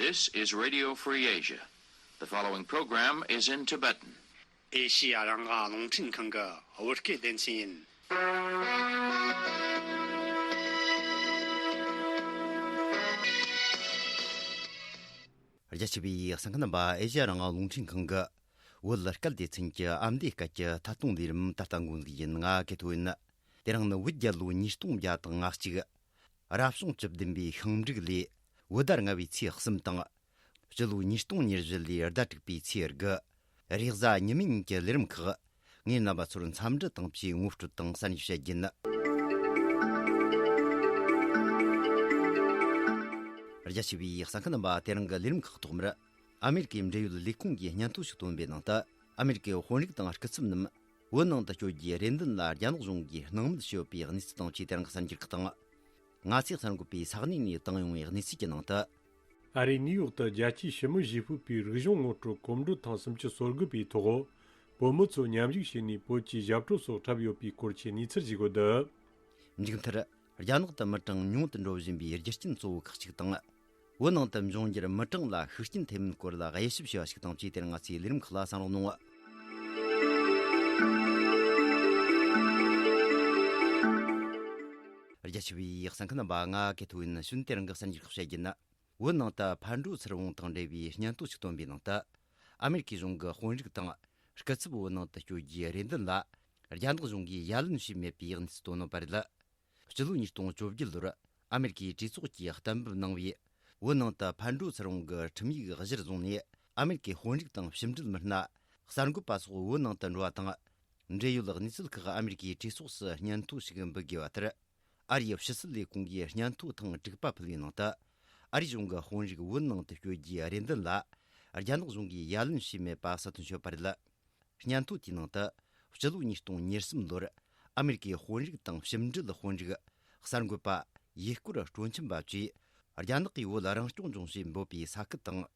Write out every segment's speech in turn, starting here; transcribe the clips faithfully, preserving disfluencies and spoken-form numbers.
This is Radio Free Asia. The following program is in Tibetan. ཨེ་ཤི་ཡ་རང་དབང་རླུང་འཕྲིན་ཁང་གི་བོད་སྐད་སྡེ་ཚན་ཡིན། རྒྱ་ཆེ་བའི་གསན་མཁན་རྣམ་པ། ཨེ་ཤི་ཡ་རང་དབང་རླུང་འཕྲིན་ཁང་གི་བོད་སྐད་སྡེ་ཚན་གྱི་ཨ་མདོའི་སྐད་ཀྱི་ཐད་གཏོང་ལས་རིམ་ད་ལྟ་འགོ་འཛུགས་ཡིན། ང་ཀེ་ཐོ་ཡིན། དེ་རིང་ནི་བོད་རྒྱལ་ལོ་ཉིས་སྟོང་བརྒྱ་དང་ང་གཅིག་རབ་བྱུང་བཅུ་བདུན་པའི་ཤིང་འབྲུག་ལོའི་བོད་ཟླ་ལྔ་པའི་ཚེས་གསུམ་དང་། སྤྱི་ལོ་ཉིས་སྟོང་ཉེར་བཞི་ལོའི་ཟླ་དྲུག་པའི་ཚེས་དགུ། རེས་གཟའ་ཉི་མའི་ཉིན་གྱི་ལས་རིམ་ཁག་ངས་རྣམ་པ་ཚོར་འཚམས་འདྲི་དང་བཅས་ངོ་སྤྲོད་དང་གསར་འགྱུར་བཤད་རྒྱུ་ཡིན། རྒྱ་ཆེ་བའི་གསན་མཁན་རྣམ་པ། དེ་རིང་གི་ལས་རིམ་ཁག་ཐོག་མར། ཨ་མེ་རི་ཀའི་འབྲེལ་ཡོད་ལས་ཁུངས་ཀྱིས་སྙན་ཐོ་ཞིག་བཏོན་པའི་ནང་དུ། ཨ་མེ་རི་ཀའི་དཔོན་རིགས་དང་སྐུ་ཚབ་རྣམས་བོད་ནང་དུ་བསྐྱོད་རྒྱུའི་རེ་འདུན་ལ་རྒྱ་ནག་གཞུང་གིས་སྣང་མེད་བྱས་ཡོད་པའི་གནས་ཚུལ་དང་བཅས་དེ་རིང་གི་གསར་འགྱུར་ཁག་དང་། ང་ཚོས་གསར་འགོད་པས་ས་གནས་ནས་བཏང་ཡོང་བའི་གནས་ཚུལ་གྱི་ནང་དུ། ཨ་རིའི་ནིའུ་ཡོག་ཏུ་རྒྱལ་སྤྱིའི་ཞི་མོལ་ཞི་ཕུག་པའི་རིག་གཞུང་ངོ་སྤྲོད་གོམ་བགྲོད་ཐེངས་སུམ་ཅུ་སོ་དགུ་པའི་ཐོག་བོད་མི་ཚོ་མཉམ་ཞུགས་བྱས་ནས་བོད་ཀྱི་ཞབས་བྲོ་སོགས་འཁྲབ་ཡོད་པའི་སྐོར་གྱི་གནས་ཚུལ་ཞིག་ཡོད་འདུག། མཇུག་མཐར། རྒྱ་ནག་ཏུ་མི་གྲངས་ཉུང་དུ་འགྲོ་བཞིན་པའི་རྒྱུ་རྐྱེན་གཙོ་བོ་ཁག་ཅིག་དང་། བོད་ནང་དུ་འབྱུང་འགྱུར་མི་གྲངས་ལ་ཤུགས་རྐྱེན་ཐེབས་མིན་སྐོར་ལ་དབྱེ་ཞིབ་བྱས་པ་ཞིག་དང་བཅས་དེ་རིང་ང་ཚོའི་ལས་རིམ་ཁག་ལ་གསན་རོགས་གནང་། རྒྱ་ཆེ་བའི་གསན་མཁན་རྣམ་པ། ང་ཀེ་ཐོ་ཡིན། གཞུག་དེ་རིང་གི་གསར་འགྱུར་ཁག་བཤད་རྒྱུ་ཡིན། བོད་ནང་དུ་ཕར་འགྲོ་ཚུར་འོང་དང་འབྲེལ་བའི་སྙན་ཐོ་ཞིག་བཏོན་པའི་ནང་དུ། ཨ་མེ་རི་ཀའི་གཞུང་གི་དཔོན་རིགས་དང་སྐུ་ཚབ་བོད་ནང་དུ་བསྐྱོད་རྒྱུའི་རེ་འདུན་ལ། རྒྱ་ནག་གཞུང་གིས་ཡ་ལན་བྱས་མེད་པའི་གནས་ཚུལ་བཏོན་ཡོད་པ་རེད། སྤྱི་ལོ་ཉིས་སྟོང་བཅོ་བརྒྱད་ལོར་ཨ་མེ་རི་ཀའི་གྲོས་ཚོགས་ཀྱིས་གཏན་འབེབས་གནང་བའི་བོད་ནང་དུ་ཕར་འགྲོ་ཚུར་འོང་གི་ཁྲིམས་ཡིག་གཞིར་བཟུང་ནས། ཨ་མེ་རི་ཀའི་དཔོན་རིགས་དང་ཕྱི་འབྲེལ་མི་སྣ། གསར་འགོད་པ་སོགས་བོད་ནང་དུ་འགྲོ་བ་དང་། འབྲེལ་ཡོད་གནས་ཚུལ་ཁག་ཨ་མེ་རི་ཀའི་གྲོས་ཚོགས་སུ་སྙན་ཐོ་ཞིག་འབུལ་དགོས་པ་ལྟར། ཨ་རིའི་ཕྱི་སྲིད་ལས་ཁུངས་ཀྱིས་སྙན་ཐོ་ཐེངས་དྲུག་པ་ཕུལ་བའི་ནང་དུ། ཨ་རིའི་གཞུང་གི་དཔོན་རིགས་བོད་ནང་དུ་བསྐྱོད་རྒྱུའི་རེ་འདུན་ལ། རྒྱ་ནག་གཞུང་གིས་ཡ་ལན་བྱས་མེད་པ་གསལ་སྟོན་བྱས་ཡོད་པ་རེད། སྙན་ཐོ་དེའི་ནང་དུ། སྤྱི་ལོ་ཉིས་སྟོང་ཉེར་གསུམ་ལོར་ཨ་མེ་རི་ཀའི་དཔོན་རིགས་དང་ཕྱི་འབྲེལ་དཔོན་རིགས། གསར་འགོད་པ། ཡུལ་སྐོར་སྤྲོ་འཆམ་པ་བཅས་རྒྱ་ནག་གིས་བོད་རང་སྐྱོང་ལྗོངས་ཞེས་འབོད་པའི་ས་ཁུལ་དང་།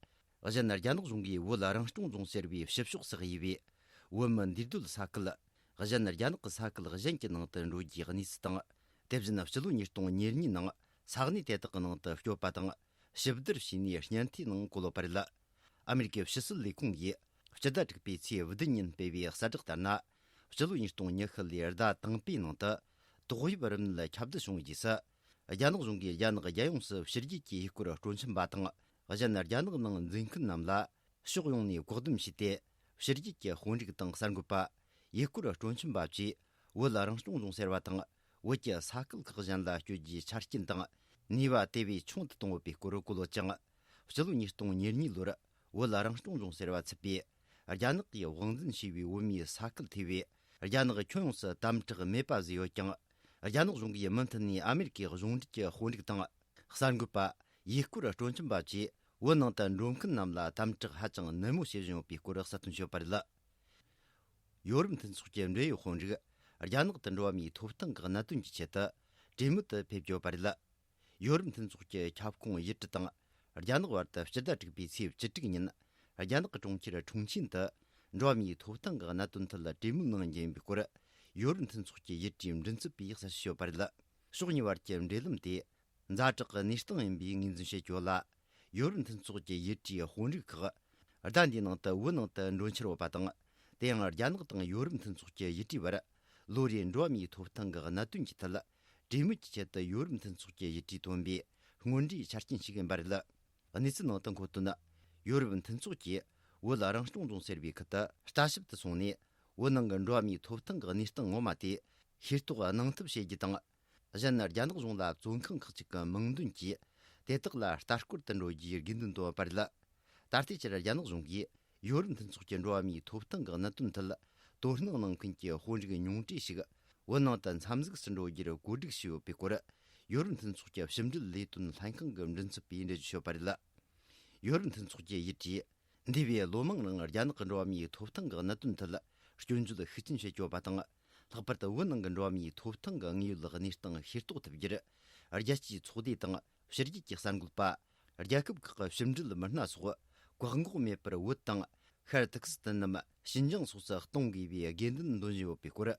གཞན་རྒྱ་ནག་གཞུང་གིས་བོད་རང་སྐྱོང་ལྗོངས་ཟེར་བའི་ཕྱི་ཕྱོགས་སུ་དབྱེ་བའི་བོད་མི་འདུས་སྡོད་ས་ཁུལ། གཞན་རྒྱ་ནག་གི་ས་ཁུལ་གཞན་གྱི་ནང་དུ་འགྲོ་རྒྱུའི་གནས་ཚུལ་དང་། དེ་བཞིན་སྤྱི་ལོ་ཉིས་སྟོང་ཉེར་གཉིས་ནང་ས་གནས་དེ་དག་གི་ནང་དུ་བསྐྱོད་པ་དང་། ཞིབ་བསྡུར་བྱས་ནས་སྙན་ཐོའི་ནང་བཀོད་ཡོད་པ་རེད། ཨ་མེ་རི་ཀའི་ཕྱི་སྲིད་ལས་ཁུངས་ཀྱིས་སྤྱི་ཟླ་དྲུག་པའི་ཚེས་བདུན་ཉིན་སྤེལ་བའི་གསལ་བསྒྲགས་ལྟར་ན། སྤྱི་ལོ་ཉིས་སྟོང་ཉི་ཤུ་ལོའི་ཟླ་དང་པོའི་ནང་དུ། ཏོག་དབྱིབས་རིམས་ནད་ཁྱབ་གདལ་བྱུང་བའི་རྗེས་སུ། རྒྱ་ནག་གཞུང་གིས་རྒྱ་ནག་རྒྱལ་ཡོངས་སུ་ཕྱི་རྒྱལ་གྱི་ཡུལ་སྐོར་སྤྲོ་འཆམ་པ་དང་། གཞན་རྒྱ་ནག་ནང་འཛིན་མཁན་རྣམས་ལ། ཕྱོགས་ཡོངས་ནས་བཀག་སྡོམ་བྱས་ཏེ། ཕྱི་རྒྱལ་གྱི་དཔོན་རིགས་དང་གསར་འགོད་པ། ཡུལ་སྐོར་སྤྲོ་འཆམ་པ་བཅས་བོད་རང་སྐྱོང་ལྗོངས་ཟེར་བ་དང་། བོད་ཀྱི་ས་ཁུལ་ཁག་གཞན་ལ་བསྐྱོད་རྒྱུའི་ཆ་རྐྱེན་དང་། ནུས་པ་དེ་བས་ཆུང་དུ་གཏོང་དགོས་པའི་སྐོར་བཀོད་ཡོད་ཅིང་། སྤྱི་ལོ་ཉིས་སྟོང་ཉེར་གཉིས་ལོར་བོད་རང་སྐྱོང་ལྗོངས་ཟེར་བ་ཚུད་པའི་རྒྱ་ནག་གིས་དབང་འཛིན་བྱས་པའི་བོད་མིའི་ས་ཁུལ་ཐེ་བས་རྒྱ་ནག་ཁྱོན་ཡོངས་སུ་དམ་དྲག་མེད་པ་བཟོས་ཡོད་ཀྱང་། རྒྱ་ནག་གཞུང་གིས་མུ་མཐུད་ནས་ཨ་མེ་རི་ཀའི་གཞུང་འབྲེལ་གྱི་དཔོན་རིགས་དང་། གསར་འགོད་པ། ཡུལ་སྐོར་སྤྲོ་འཆམ་པ་བཅས་བོད་ནང་དུ་འགྲོ་མཁན་རྣམས་ལ་དམ་དྲག་ཧ་ཅང་ནན་མོ་བྱེད་བཞིན་ཡོད་པའི་སྐོར་གསལ་སྟོན་བྱས་ཡོད་པ་རེད། ཡོ་རོབ་མཐུན་ཚོགས་ཀྱི་འབྲེལ་ཡོད་དཔོན་རིགས་རྒྱ་ནག་ཏུ་འགྲོ་བ་མིའི་ཐོབ་ཐང་གི་གནད་དོན་གྱི་ཆེད་དུ་གྲོས་མོལ་དུ་ཕེབས་ཡོད་པ་རེད། ཡོ་རོབ་མཐུན་ཚོགས་ཀྱི་ཁྱབ་ཁོངས་ཡུལ་གྲུ་དང་རྒྱ་ནག་བར་དུ་སྤྱི་ཟླ་དྲུག་པའི་ཚེས་བཅུ་དྲུག་ཉིན་རྒྱ་ནག་གི་གྲོང་ཁྱེར་ཁྲུང་ཆིན་དུ་འགྲོ་བ་མིའི་ཐོབ་ཐང་གི་གནད་དོན་ཐད་གྲོས་མོལ་གནང་རྒྱུ་ཡིན་པའི་སྐོར་ཡོ་རོབ་མཐུན་ཚོགས་ཀྱི་ཡུལ་གྲུའི་མགྲིན་ཚབ་པས་གསལ་བཤད་བྱས་ཡོད་པ་རེད། ཕྱོགས་གཉིས་བར་གྱི་འབྲེལ་ལམ་དེ། ཛ་དྲག་གི་གནས་སྟངས་ཡིན་པའི་ངོས་འཛིན་བྱེད་རྒྱུ་ལ། ཡོ་རོབ་མཐུན་ཚོགས་ཀྱི་ཡུལ་གྲུའི་དཔོན་རིགས་ཁག་ཟླ་འདིའི་ནང་དུ་བོད་ནང་དུ་འགྲོ་འཆར་ཡོད་པ་དང་། དེ་ཡང་རྒྱ་ནག་དང་ཡོ་རོབ་མཐུན་ཚོགས་ཀྱི་ཡུལ་གྲུའི་བར། ལོ་རེའི་འགྲོ་བ་མིའི་ཐོབ་ཐང་གི་གནད་དོན་གྱི་ཐད། གྲོས་མོལ་གྱི་ཆེད་དུ་ཡོ་རོབ་མཐུན་ཚོགས་ཀྱི་ཡུལ་གྲུས་བཏོན་པའི་སྔོན་འགྲོའི་ཆ་རྐྱེན་ཞིག་ཡིན་པ་རེད། གནས་ཚུལ་ནང་དུ་འཁོད་དོན། ཡོ་རོབ་མཐུན་ཚོགས་ཀྱིས་བོད་རང་སྐྱོང་ལྗོངས་ཟེར་བའི་ཁུལ་དུ་ལྟ་ཞིབ་ཏུ་སོང་ནས། བོད་ནང་གི་འགྲོ་བ་མིའི་ཐོབ་ཐང་གི་གནས་སྟངས་ངོ་མ་དེ་ཤེས་རྟོགས་གནང་ཐབས་བྱེད་རྒྱུ་དང་། གཞན་རྒྱ་ནག་གཞུང་ལ་བཙོན་ཁང་ཁག་ཅིག་གི་མིང་འདོན་གྱིས་དེ་དག་ལ་ལྟ་སྐོར་དུ་འགྲོ་རྒྱུའི་དགོས་འདུན་བཏོན་ཡོད་པ་རེད། ད་ལྟའི་ཆར་རྒྱ་ནག་གཞུང་གིས་ཡོ་རོབ་མཐུན་ཚོགས་ཀྱི་འགྲོ་བ་མིའི་ཐོབ་ཐང་གི་གནད་དོན་ཐད་དོ་སྣང་གནང་མཁན་གྱི་དཔོན་རིགས་ཉུང་གྲས་ཤིག་བོད་ནང་དུ་འཚམས་གཟིགས་སུ་འགྲོ་རྒྱུར་གོ་སྒྲིག་བྱས་ཡོད་པའི་སྐོར། ཡོ་རོབ་མཐུན་ཚོགས་ཀྱི་ཕྱི་འབྲེལ་ལས་དོན་ལྷན་ཁང་གི་མགྲིན་ཚབ་པས་འགྲེལ་བརྗོད་བྱས་ཡོད་པ་རེད། ཡོ་རོབ་མཐུན་ཚོགས་ཀྱི་ཡུལ་གྲུས། འདས་པའི་ལོ་མང་རིང་རྒྱ་ནག་གི་འགྲོ་བ་མིའི་ཐོབ་ཐང་གི་གནད་དོན་ཐད་སྐྱོན་བརྗོད་ཤུགས་ཆེན་བྱེད་ཀྱི་ཡོད་པ་དང་། ལྷག་པར་དུ་བོད་ནང་གི་འགྲོ་བ་མིའི་ཐོབ་ཐང་གི་དངོས་ཡོད་གནས་སྟངས་ཤེས་རྟོགས་ཐུབ་རྒྱུར། རྒྱལ་སྤྱིའི་ཚོགས་སྡེ་དང་ཕྱི་རྒྱལ་གྱི་གསར་འགོད་པ། རྒྱལ་ཁབ་ཁག་གི་ཕྱི་འབྲེལ་མི་སྣ་སོགས་བཀག་འགོག་མེད་པར་བོད་དང་། ཤར་ཏུར་ཀི་སི་ཐན་ནམ་ཞིན་ཅང་སོགས་སུ་གཏོང་དགོས་པའི་དགོས་འདུན་འདོན་བཞིན་ཡོད་པའི་སྐོར།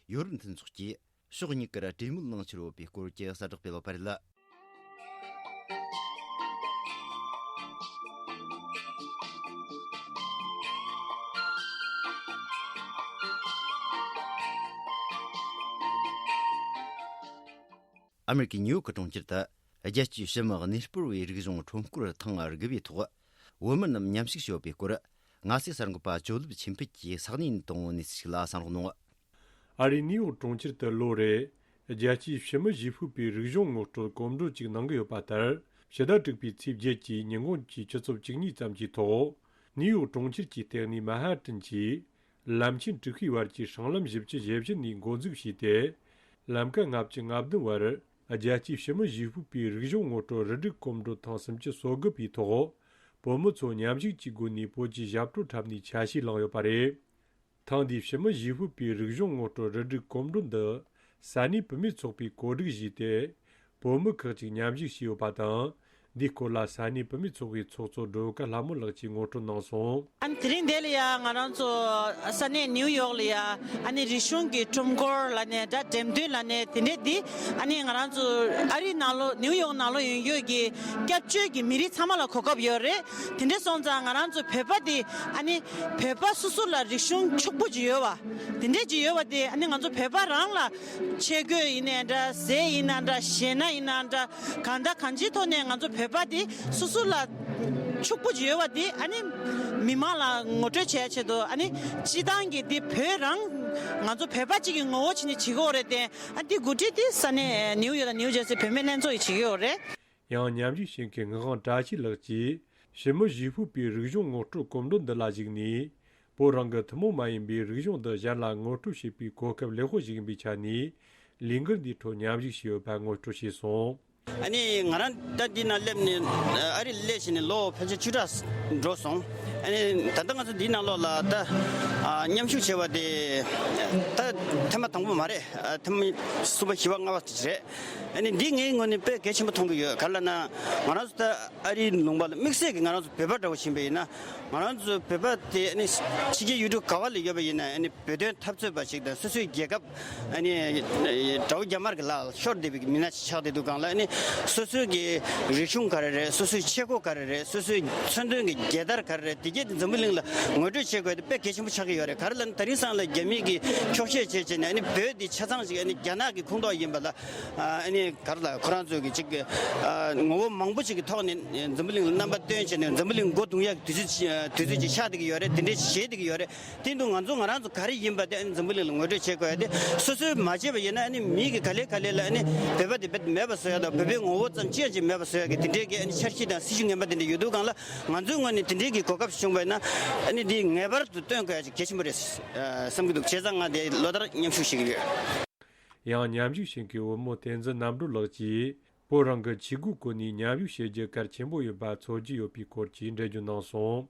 ཡོ་རོབ་མཐུན་ཚོགས་ཀྱིས་ཕྱོགས་གཉིས་ཀར་གྲོས་མོལ་གནང་འཆར་ཡོད་པའི་སྐོར་གྱི་གསལ་བསྒྲགས་སྤེལ་ཡོད་པ་རེད། ཨ་མེ་རི་ཀའི་ནིའུ་ཡོག་གི་གྲོང་ཁྱེར་དུ་རྒྱལ་སྤྱིའི་ཕྱི་མི་གནས་སྤོར་བའི་རིག་གཞུང་ཁྲོམ་སྐོར་ཐེངས་དགུ་པའི་ཐོག་བོད་མི་རྣམས་མཉམ་ཞུགས་བྱས་ཡོད་པའི་སྐོར། ངག་ཚིག་གསར་འགོད་པ་ཇོ་ལེབ་ཆོས་འཕེལ་གྱིས་ས་གནས་ནས་བཏང་བའི་གནས་ཚུལ་ཞིག་ལ་གསན་རོགས་གནང་། ཨ་རིའི་ནིའུ་ཡོག་གྲོང་ཁྱེར་དུ་ལོ་རེ་རྒྱལ་སྤྱིའི་ཕྱི་མི་ཞི་ཕུག་པའི་རིག་གཞུང་ངོ་སྤྲོད་གོམ་བགྲོད་ཅིག་གནང་གི་ཡོད་པ་ལྟར། ཕྱི་ཟླ་དྲུག་པའི་ཚེས་བརྒྱད་ཀྱི་ཉིན་གུང་གི་ཆུ་ཚོད་བཅུ་གཉིས་ཙམ་གྱི་ཐོག་ནིའུ་ཡོག་གྲོང་ཁྱེར་གྱི་ལྟེ་གནས་མན་ཧ་ཏན་གྱི་ལམ་ཆེན་དྲུག་པའི་བར་གྱི་སྲང་ལམ་བཞི་བཅུ་ཞེ་བཞི་ནས་འགོ་འཛུགས་བྱས་ཏེ། ལམ་ཀ་ལྔ་བཅུ་ང་བདུན་བར་རྒྱལ་སྤྱིའི་ཕྱི་མི་ཞི་ཕུག་པའི་རིག་གཞུང་ངོ་སྤྲོད་རུ་སྒྲིག་གོམ་བགྲོད་ཐེངས་སུམ་ཅུ་སོ་དགུ་པའི་ཐོག་བོད་མི་ཚོ་མཉམ་ཞུགས་ཀྱི་སྒོ་ནས་བོད་ཀྱི་ཞབས་བྲོ་འཁྲབ་ནས་ཆ་ཤས་བླངས་ཡོད་པ་རེད། ཐེངས་འདིའི་ཕྱི་མི་ཞི་ཕུག་པའི་རིག་གཞུང་ངོ་སྤྲོད་རུ་སྒྲིག་གོམ་བགྲོད་འདི་ས་གནས་བུད་མེད་ཚོགས་པས་གོ་སྒྲིག་བྱས་ཏེ། བོད་མི་ཁག་ཅིག་མཉམ་ཞུགས་བྱས་ཡོད་པ་དང་། འདིའི་སྐོར་ལ་ས་གནས་བུད་མེད་ཚོགས་པའི་ཚོགས་གཙོ་སྒྲོལ་དཀར་ལྷ་མོ་ལགས་ཀྱིས་ངོ་སྤྲོད་གནང་སོང་། ཨ་ནི་དེ་རིང་འདི་ལ་ཡ་ང་རང་ཚོ་ས་གནས་ནིའུ་ཡོག་ལ་ཡ་ཨ་ནི་རིག་གཞུང་གི་ཁྲོམ་སྐོར་ལ་ནས་འདྲ་འགྲེམས་སྟོན་ལ་ནས་དེ་འདྲས་འདི་ཨ་ནི་ང་རང་ཚོ་ཨ་རི་ནང་ལོགས་ནིའུ་ཡོག་ནང་ལོགས་ཡོད་ཡོད་ཀྱི་སྐྱབས་བཅོལ་གྱི་མི་རིགས་ཚང་མ་ལ་གོ་སྐབས་ཡོད་རེད། དེ་འདྲས་སོང་ཙང་ང་རང་ཚོ་བོད་པ་འདི་ཨ་ནི་བོད་པ་སོ་སོ་ལ་རིག་གཞུང་ཕྱུག་པོ་ཅིག་ཡོད་པ་དེ་འདྲས་ཅིག་ཡོད་པ་དེ་ཨ་ནི་ང་ཚོ་བོད་པ་རང་ལ་ཆས་གོས་ཡིན་ནའི་འདྲ། ཟས་ཡིན་ན་འདྲ། བཞེས་ན་ཡིན་ན་འདྲ། གང་དང་གང་ཅིའི་ཐོག་ནས་ང་ཚོ་བོད་པ་དེ་སོ་སོ་ལ་ཕྱུག་པོ་ཅིག་ཡོད་པ་དེ་ཨ་ནི་མི་མང་ལ་ངོ་སྤྲོད་བྱེད་ཡ་ཆེད་དུ་ཨ་ནི་སྤྱི་བཏང་གི་དེ་བོད་རང་ང་ཚོ་བོད་པ་གཅིག་གི་ངོ་བོ་བྱས་ནས་བྱེད་ཀྱི་ཡོད་རེད་དེ། ཨ་དེ་འགོ་ཁྲིད་དེ་ས་གནས་ནིའུ་ཡོག་དང་ནིའུ་ཇར་སི་བོད་མི་ལྷན་ཚོགས་ཀྱིས་བྱེད་ཀྱི་ཡོད་རེད། ཡང་མཉམ་ཞུགས་བྱེད་མཁན་ངག་དབང་བཀྲ་ཤིས་ལགས་ཀྱིས་ཕྱི་མི་ཞི་ཕུག་པའི་རིག་གཞུང་ངོ་སྤྲོད་གོམ་བགྲོད་འདི་ལ་གཞིགས་ནས། བོད་རང་གི་ཐུན་མོང་མ་ཡིན་པའི་རིག་གཞུང་འདི་གཞན་ལ་ངོ་སྤྲོད་བྱེད་པའི་གོ་སྐབས་ལེགས་པོ་ཞིག་ཡིན་པའི་ཆ་ནས། ལས་འགུལ་འདིའི་ཁྲོད་མཉམ་ཞུགས་བྱས་ཡོད་པ་ངོ་སྤྲོད་བྱས་སོང་། ཨ་ནི་ང་རང་ད་འདི་ན་སླེབས་ནས་ཨ་རི་སླེབས་བྱས་ནས་ལོ་ཕལ་ཆེར་བཅུ་ཕྲག་འགྲོ་སོང་། ཨ་ནི་ད་ལྟ་ང་ཚོ་འདིའི་ནང་ལོགས་ལ་ད་ཨ་མཉམ་ཞུགས་བྱས་པ་དེ་ད་ཐེངས་མ་དང་པོ་མ་རེད། ཨ་ཐེངས་མ་གསུམ་པ་བཞི་པ་ལྔ་པ་དེ་རེད། ཨ་ནི་འདི་ངའི་ངོས་ནས་དཔེ་གལ་ཆེན་པོ་མཐོང་གི་ཡོད། ག་རེ་ལབ་ན་ང་རང་ཚོ་ད་ཨ་རིའི་ལུང་པ་ལ་དམིགས་བསལ་གྱི་ང་རང་ཚོ་བོད་པ་འདྲ་བོ་ཕྱིན་པ་ཡིན་ན། ང་རང་ཚོ་བོད་པ་དེ་ཨ་ནི་ཕྱི་རྒྱལ་ཡུལ་གྲུ་ག་བ་ལ་ཡོད་པ་ཡིན་ན་ཨ་ནི་བོད་དོན་འཐབ་རྩོད་པ་ཞིག་དང་སོ་སོའི་རྒྱལ་ཁབ་ཨ་ནི་དགྲ་བོ་རྒྱ་དམར་གྱི་ལག་ལ་ཤོར་བསྡད་པའི་མི་སྣ་ཞིག་ཆགས་བསྡད་འདུག་གང་ལ། ཨ་ནི་སོ་སོའི་གི་རིག་གཞུང་ག་རེ་རེད། སོ་སོའི་ཆས་གོས་ག་རེ་རེད། སོ་སོའི་མཚོན་དོན་གྱི་རྒྱལ་དར་ག་རེ་རེད། དེ་གས་དེ་འཛམ་བུ་གླིང་ལ་ངོ་སྤྲོད་བྱེད་དགོས་དེ་དཔེ་གལ་ཆེན་པོ་ཆགས་ཀྱི་ཡོད་རེད། ག་རེ་ལབ་ན་དེ་རིང་སང་ལ་རྒྱ་མི་གིས་འཁྱོག་བཤད་བྱས་བྱས་ནས་ཨ་ནི་བོད་འདི་ཆ་ཚང་ཞིག་ཨ་ནི་རྒྱ་ནག་གི་ཁོངས་གཏོགས་ཡིན་པ་ལ། ཨ་ནི་ག་རེ་ལ་ཁོ་རང་ཚོ་གི་ཅིག་གི་ཨ་ངོ་བོ་མང་པོ་ཞིག་གི་ཐོག་ནས་འཛམ་བུ་གླིང་ལ་རྣམ་པ་སྟོན་བྱས་ནས་འཛམ་བུ་གླིང་མགོ་རྡུང་ཡག་གི་དུས་ཚོད་ཅིག་དུས་ཚོད་ཅིག་ཆགས་བསྡད་ཀྱི་ཡོད་རེད། དེ་འདྲའི་བྱེད་བསྡད་ཀྱི་ཡོད་རེད། དེ་དུས་ང་ཚོ་ང་རང་ཚོ་ག་རེ་ཡིན་པ་དེ་ཨ་ནི་འཛམ་བུ་གླིང་ལ་ངོ་སྤྲོད་བྱེད་དགོས་ཡ་དེ་སོ་སོས་མ་བྱས་པ་ཡིན་ན་ཨ་ནི་མི་གི་ག་ལེ་ག་ལེ་ལ་ཨ་ནི་བོད་པ་དེ་བེད་མེད་པ་བཟོ་ཡ་དང་བོད་པའི་ངོ་བོ་ཙམ་ཅི་ཡང་ཅིག་མེད་པ་བཟོ་ཡ་གི་དེ་འདྲའི་གི་ཨ་ནི་འཆར་གཞི་དང་སྲིད་ཇུས་ངན་པ་དེ་འདྲ་ཡོད་དུས་གང་ལ་ང་ཚོའི་ངོས་ནས་དེ་འདྲའི་གི་གོ་སྐབས་བྱུང་བ་ཡིན་ན་ཨ་ནི་འདི་ངེས་པར་དུ་སྟོན་དགོས་ཡ་ཅིག་གལ་ཆེན་པོ་རེད་བསམ་གྱི་འདུག་བྱས་ཙང་ང་དེ་ལོ་ལྟར་མཉམ་ཞུགས་བྱེད་ཀྱི་ཡོད། ཡང་མཉམ་ཞུགས་བྱེད་མཁན་བུ་མོ་བསྟན་འཛིན་རྣམ་གྲོལ་ལགས་ཀྱིས་བོད་རང་གི་ཆས་གོས་གོན་ནས་མཉམ་ཞུགས་བྱེད་རྒྱུ་གལ་ཆེན་པོ་ཡིན་པ་མཚོན་གྱི་ཡོད་པའི་སྐོར་གྱི་འགྲེལ་བརྗོད་གནང་སོང་།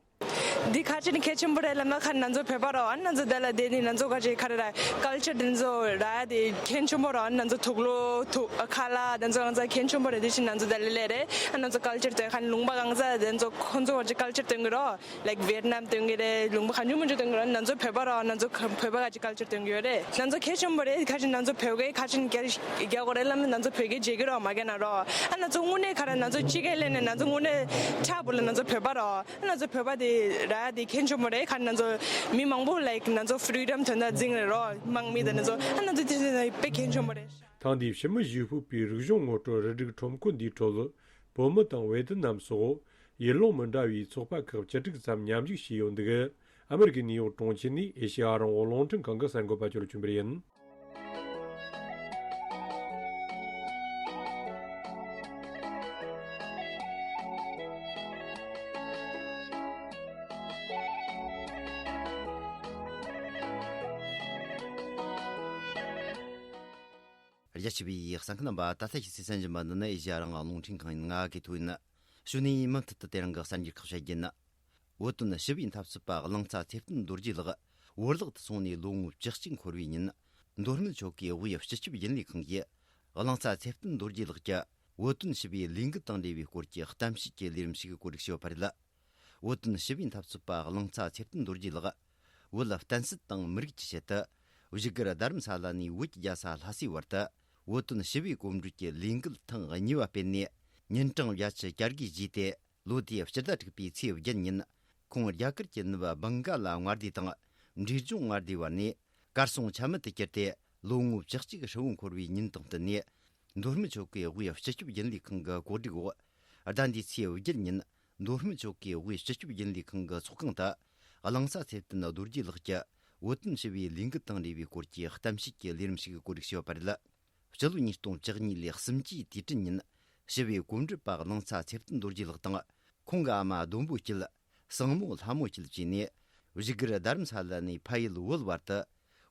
འདི་ག་ཅི་ནས་གལ་ཆེན་པོ་རེད་ལབ་ན། ཁ་ནང་ཚོ་བོད་པ་རོ། ཨ་ནང་ཚོ་དེ་ལ་དེ་ནི་ནང་ཚོ་ག་ཅི་ག་རེ་ར་ཀལ་ཅར་དེ་ཚོ་ར་དེ་གལ་ཆེན་པོ་རོ། ཨ་ནང་ཚོ་དུག་ལོག་དུག་ཁ་ལག་དེ་ཚོ་ང་ཚོ་གལ་ཆེན་པོ་རེད། དེ་བཞིན་ནང་ཚོ་དེ་ལ་ལས་རེད། ཨ་ནང་ཚོ་ཀལ་ཅར་དེ་ཁ་ནི་ལུང་པ་གང་ཚ་དེ་ཚོ་ཁོང་ཚོ་ག་ཅི་ཀལ་ཅར་སྟོན་གི་རོ། ལའིཀ་ཝེ་ཏི་ནམ་སྟོན་གི་རེད། ལུང་པ་གང་བྱུང་མང་བྱུང་སྟོན་གི་རེད། ང་ཚོ་བོད་པ་ར། ང་ཚོ་བོད་པ་ག་ཅི་ཀལ་ཅར་སྟོན་གི་ཡོད་རེད། ང་ཚོ་གལ་ཆེན་པོ་རེད། ག་ཅི་ང་ཚོ་བོད་སྐད་ག་ཅི་རྒྱག་དགོས་རེད་ལབ་ན། ང་ཚོ་བོད་སྐད་བརྗེད་གི་རོ། མ་གི་ན་རོ། ཨ་ང་ཚོ་དངོས་གནས་ག་ར་ང་ཚོ་སྤྱི་སྐད་ལས་ནས་ང་ཚོ་དངོས་གནས་ཕྲ་བོ་ལ་ང་ཚོ་བོད་པ་རོ། ཨ་ང་ཚོ་བོད་པ་དེ་ར་དེ་གལ་ཆེན་པོ་རེད། ག་ང་ཚོ་མི་མང་པོ་ལའིཀ་ང་ཚོ་ཕི་རི་ཌམ་དོན་དག་འཛིང་རེད་རོ། དམག་མི་དང་ང་ཚོ་ཨ་ང་ཚོ་དེ་དཔེ་གལ་ཆེན་པོ་རེད། ཐེངས་འདིའི་ཕྱི་མི་ཞི་ཕུག་པའི་རིག་གཞུང་ངོ་སྤྲོད་རུ་སྒྲིག་ཁྲོམ་སྐོར་འདིའི་ཁྲོད། བོད་མི་དང་ཝེ་ཏི་ནམ་སོགས་ཡུལ་ལུང་མི་འདྲ་བའི་ཚོགས་པ་ཁག་བཅུ་དྲུག་ཙམ་མཉམ་ཞུགས་བྱས་ཡོད་འདུག་ཨ་མེ་རི་ཀའི་ནིའུ་ཡོག་གྲོང་ཁྱེར་ནས་ཨེ་ཤེ་ཡ་རང་དབང་རླུང་འཕྲིན་ཁང་གི་གསར་འགོད་པ་ཇོ་ལེབ་ཆོས་འཕེལ་ཡིན། རྒྱ་ཆེ་བའི་གསན་མཁན་རྣམ་པ། ད་ལྟ་ཁྱེད་ཚོས་གསན་བཞིན་པ་འདི་ནི་ཨེ་ཤེ་ཡ་རང་དབང་རླུང་འཕྲིན་ཁང་ཡིན། ང་གི་ཐོ་ཡིན། གཞུག་ནས་མུ་མཐུད་དུ་དེ་རིང་གི་གསར་འགྱུར་ཁག་བཤད་རྒྱུ་ཡིན། བོད་དོན་ཞི་བའི་འཐབ་རྩོད་པ་གླིང་ཚ་ཚེ་བརྟན་རྡོ་རྗེ་ལགས་བོར་བརླག་ཏུ་སོང་ནས་ལོ་ངོ་བཅུ་གཅིག་འཁོར་བའི་ཉིན། མདོ་སྨད་ཆོལ་ཁའི་དབུས་སྤྱི་ཁྱབ་རྒྱུན་ལས་ཁང་གིས་གླིང་ཚ་ཚེ་བརྟན་རྡོ་རྗེ་ལགས་ཀྱི་བོད་དོན་ཞི་བའི་ལས་འགུལ་དང་འབྲེལ་བའི་སྐོར་གྱི་གཏམ་བཤད་ཀྱི་ལས་རིམ་ཞིག་གོ་སྒྲིག་བྱས་ཡོད་པ་རེད། བོད་དོན་ཞི་བའི་འཐབ་རྩོད་པ་གླིང་ཚ་ཚེ་བརྟན་རྡོ་རྗེ་ལགས་བོད་བསྟན་སྲིད་དང་མི་རིགས་ཀྱི་ཆེད་དུ་བཞུགས་སྒར་རྡ་རམ་ས་ལ་ནས་བོད་ཀྱི་རྒྱལ་ས་ལྷ་སའི་བར་དུ་བོད་དོན་ཞི་བའི་གོམ་བགྲོད་ཀྱི་ལས་འགུལ་ཐེངས་གཉིས་པ་སྤེལ་ནས། ཉིན་གྲངས་བརྒྱད་ཅུ་གྱ་དགུའི་རྗེས་ཏེ། ལོ་དེའི་སྤྱི་ཟླ་དྲུག་པའི་ཚེས་བརྒྱད་ཉིན། ཁོང་རྒྱ་གར་གྱི་ནུབ་བྷང་ག་ལ་མངའ་སྡེ་དང་འབྲས་ལྗོངས་མངའ་སྡེའི་བར་ནས་གར་སོང་ཆ་མེད་དུ་གྱུར་ཏེ། ལོ་ངོ་བཅུ་གཅིག་ཧྲིལ་བོ་འཁོར་བའི་ཉིན་དང་བསྟུན་ནས། མདོ་སྨད་ཆོལ་ཁའི་དབུས་སྤྱི་ཁྱབ་རྒྱུན་ལས་ཁང་གི་གོ་སྒྲིག་འོག་ཟླ་འདིའི་ཚེས་བརྒྱད་ཉིན་མདོ་སྨད་ཆོལ་ཁའི་དབུས་སྤྱི་ཁྱབ་རྒྱུན་ལས་ཁང་གི་ཚོགས་ཁང་དུ་གླིང་ཚ་ཚེ་བརྟན་རྡོ་རྗེ་ལགས་ཀྱི་བོད་དོན་ཞི་བའི་ལས་འགུལ་དང་འབྲེལ་བའི་སྐོར་གྱི་གཏམ་བཤད་ཀྱི་ལས་རིམ་ཞིག་གོ་སྒྲིག་བྱས་ཡོད་པ་རེད། སྤྱི་ལོ་ཉིས་སྟོང་བཅུ་གཉིས་ལོའི་གསུམ་བཅུའི་དུས་དྲན་ཉིན་ཞི་བའི་གོམ་བགྲོད་པ་གླིང་ཚ་ཚེ་བརྟན་རྡོ་རྗེ་ལགས་དང་ཁོང་གི་ཨ་མ་ལྡོམ་པོ་སྐྱིད། སྲིང་མོ་ལྷ་མོ་སྐྱིད་བཅས་ནས་བཞུགས་སྒར་རྡ་རམ་ས་ལ་ནས་ཕ་ཡུལ་བོད་བར་དུ་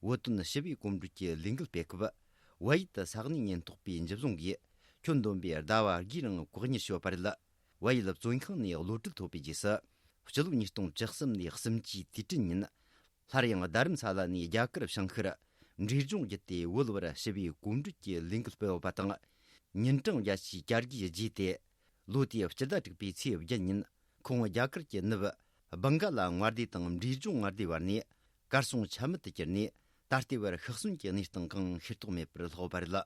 བོད་དོན་ཞི་བའི་གོམ་བགྲོད་ཀྱི་ལས་འགུལ་སྤེལ་སྐབས། བལ་ཡུལ་དུ་ས་གནས་ཉེན་རྟོག་པའི་འཇུ་བཟུང་གིས་ཁྱོན་བསྡོམས་པའི་ཟླ་བ་དགུའི་རིང་བཀག་ཉར་བྱས་ཡོད་པ་རེད། བལ་ཡུལ་བཙོན་ཁང་ནས་གློད་གྲོལ་ཐོབ་པའི་རྗེས་སུ། སྤྱི་ལོ་ཉིས་སྟོང་བཅུ་གསུམ་ལོའི་གསུམ་བཅུའི་དུས་དྲན་ཉིན། སླར་ཡང་རྡ་རམ་ས་ལ་ནས་རྒྱ་གར་བྱང་ཤར་འབྲས་ལྗོངས་བརྒྱུད་དེ་བོད་བར་ཞི་བའི་གོམ་བགྲོད་ཀྱི་ལས་འགུལ་སྤེལ་བ་དང་། ཉིན་གྲངས་བརྒྱད་ཅུའི་བྱ་དགའི་རྗེས་ཏེ། ལོ་དེའི་སྤྱི་ཟླ་དྲུག་པའི་ཚེས་བརྒྱད་ཉིན་ཁོང་རྒྱ་གར་གྱི་ནུབ་སྦིང་ག་ལ་མངའ་སྡེ་དང་འབྲས་ལྗོངས་མངའ་སྡེ་བར་ནས་གར་སོང་ཆ་མེད་དུ་གྱུར་ནས། ད་ལྟའི་བར་ཤི་གསོན་གྱི་གནས་སྟངས་གང་ཤེས་རྟོགས་མེད་པར་ལྷག་པ་རེད།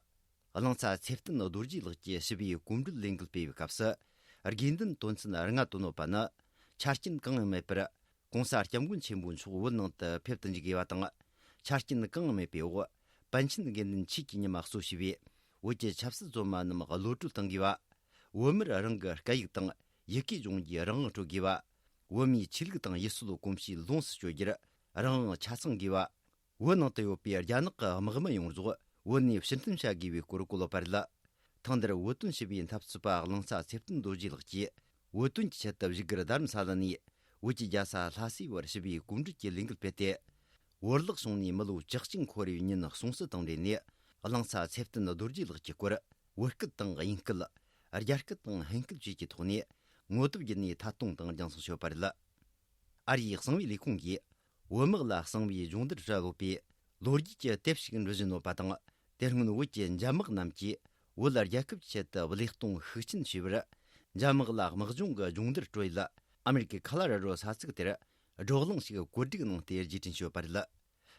གླིང་ཚ་ཚེ་བརྟན་རྡོ་རྗེ་ལགས་ཀྱིས་ཞི་བའི་གོམ་བགྲོད་ལས་འགུལ་སྤེལ་བའི་སྐབས་སུ། དགོས་འདུན་དོན་ཚན་ལྔ་བཏོན་ཡོད་པ་ནི། ཆ་རྐྱེན་གང་ཡང་མེད་པར་༸གོང་ས་༸སྐྱབས་མགོན་ཆེན་པོ་མཆོག་བོད་ནང་དུ་ཕེབས་ཏུ་འཇུག་དགོས་པ་དང་། ཆ་རྐྱེན་གང་ཡང་མེད་པའི་འོག་པཎ་ཆེན་དགེ་འདུན་ཆོས་ཀྱི་ཉི་མ་གཙོ་བྱས་པའི་བོད་ཀྱི་ཆབ་སྲིད་བཙོན་པ་རྣམས་གློད་གྲོལ་གཏོང་དགོས་པ། བོད་མིར་རང་གི་སྐད་ཡིག་དང་ཡི་གེ་སྦྱོང་རྒྱུའི་རང་དབང་སྤྲོད་དགོས་པ། བོད་མིའི་ཆོས་ལུགས་དང་ཡུལ་སྲོལ་གོམས་གཤིས་ལོངས་སུ་སྤྱོད་རྒྱུར་རང་དབང་ཆ་ཚང་དགོས་པ། བོད་ནང་དུ་ཡོད་པའི་རྒྱ་ནག་གི་དམག་མི་ཡོངས་རྫོགས་བོད་ནས་ཕྱིར་འཐེན་བྱ་དགོས་པའི་སྐོར་བཀོད་ཡོད་པ་རེད། ཐེངས་འདིར་བོད་དོན་ཞི་བའི་འཐབ་རྩོད་པ་གླིང་ཚ་ཚེ་བརྟན་རྡོ་རྗེ་ལགས་ཀྱིས། བོད་དོན་གྱི་ཆེད་དུ་བཞུགས་སྒར་རྡ་རམ་ས་ལ་ནས་བོད་ཀྱི་རྒྱལ་ས་ལྷ་སའི་བར་ཞི་བའི་གོམ་བགྲོད་ཀྱི་ལས་འགུལ་སྤེལ་ཏེ། བོར་བརླག་བྱུང་ནས་མི་ལོ་བཅུ་གཅིག་འཁོར་བའི་ཉིན་སྲུང་བརྩི་དང་འབྲེལ་ནས། གླིང་ཚ་ཚེ་བརྟན་རྡོ་རྗེ་ལགས་ཀྱི་སྐོར་བོད་སྐད་དང་དབྱིན་སྐད། རྒྱ་སྐད་དང་ཧིན་སྐད་བཅས་ཀྱི་ཐོག་ནས་ངོ་དེབ་བརྒྱུད་ནས་ཐད་གཏོང་དང་རྒྱང་སྲིང་བྱས་ཡོད་པ་རེད། ཨ་རིའི་གསང་བའི་ལས་ཁུངས་ཀྱིས། བོད་དམག་ལ་གསང་བའི་སྦྱོང་བརྡར་སྤྲད་ཡོད་པའི་ལོ་རྒྱུས་ཀྱི་དེབ་ཞིག་འབྲི་བཞིན་ཡོད་པ་དང་། དེ་སྔོན་བོད་ཀྱི་འཇབ་དམག་རྣམས་ཀྱིས་བོད་རྒྱལ་ཁབ་ཆེད་དུ་བློས་གཏོང་ཤུགས་ཆེན་བྱས་པར། འཇབ་དམག་ལ་དམག་སྦྱོང་གི་སྦྱོང་བརྡར་སྤྲོད་ཡུལ་ཨ་མེ་རི་ཀའི་ཁ་ལ་ར་རོ་ས་ཚིགས་དེར་བགྲོ་གླེང་ཞིག་གོ་སྒྲིག་གནང་སྟེ་རྗེས་དྲན་བྱས་ཡོད་པ་རེད།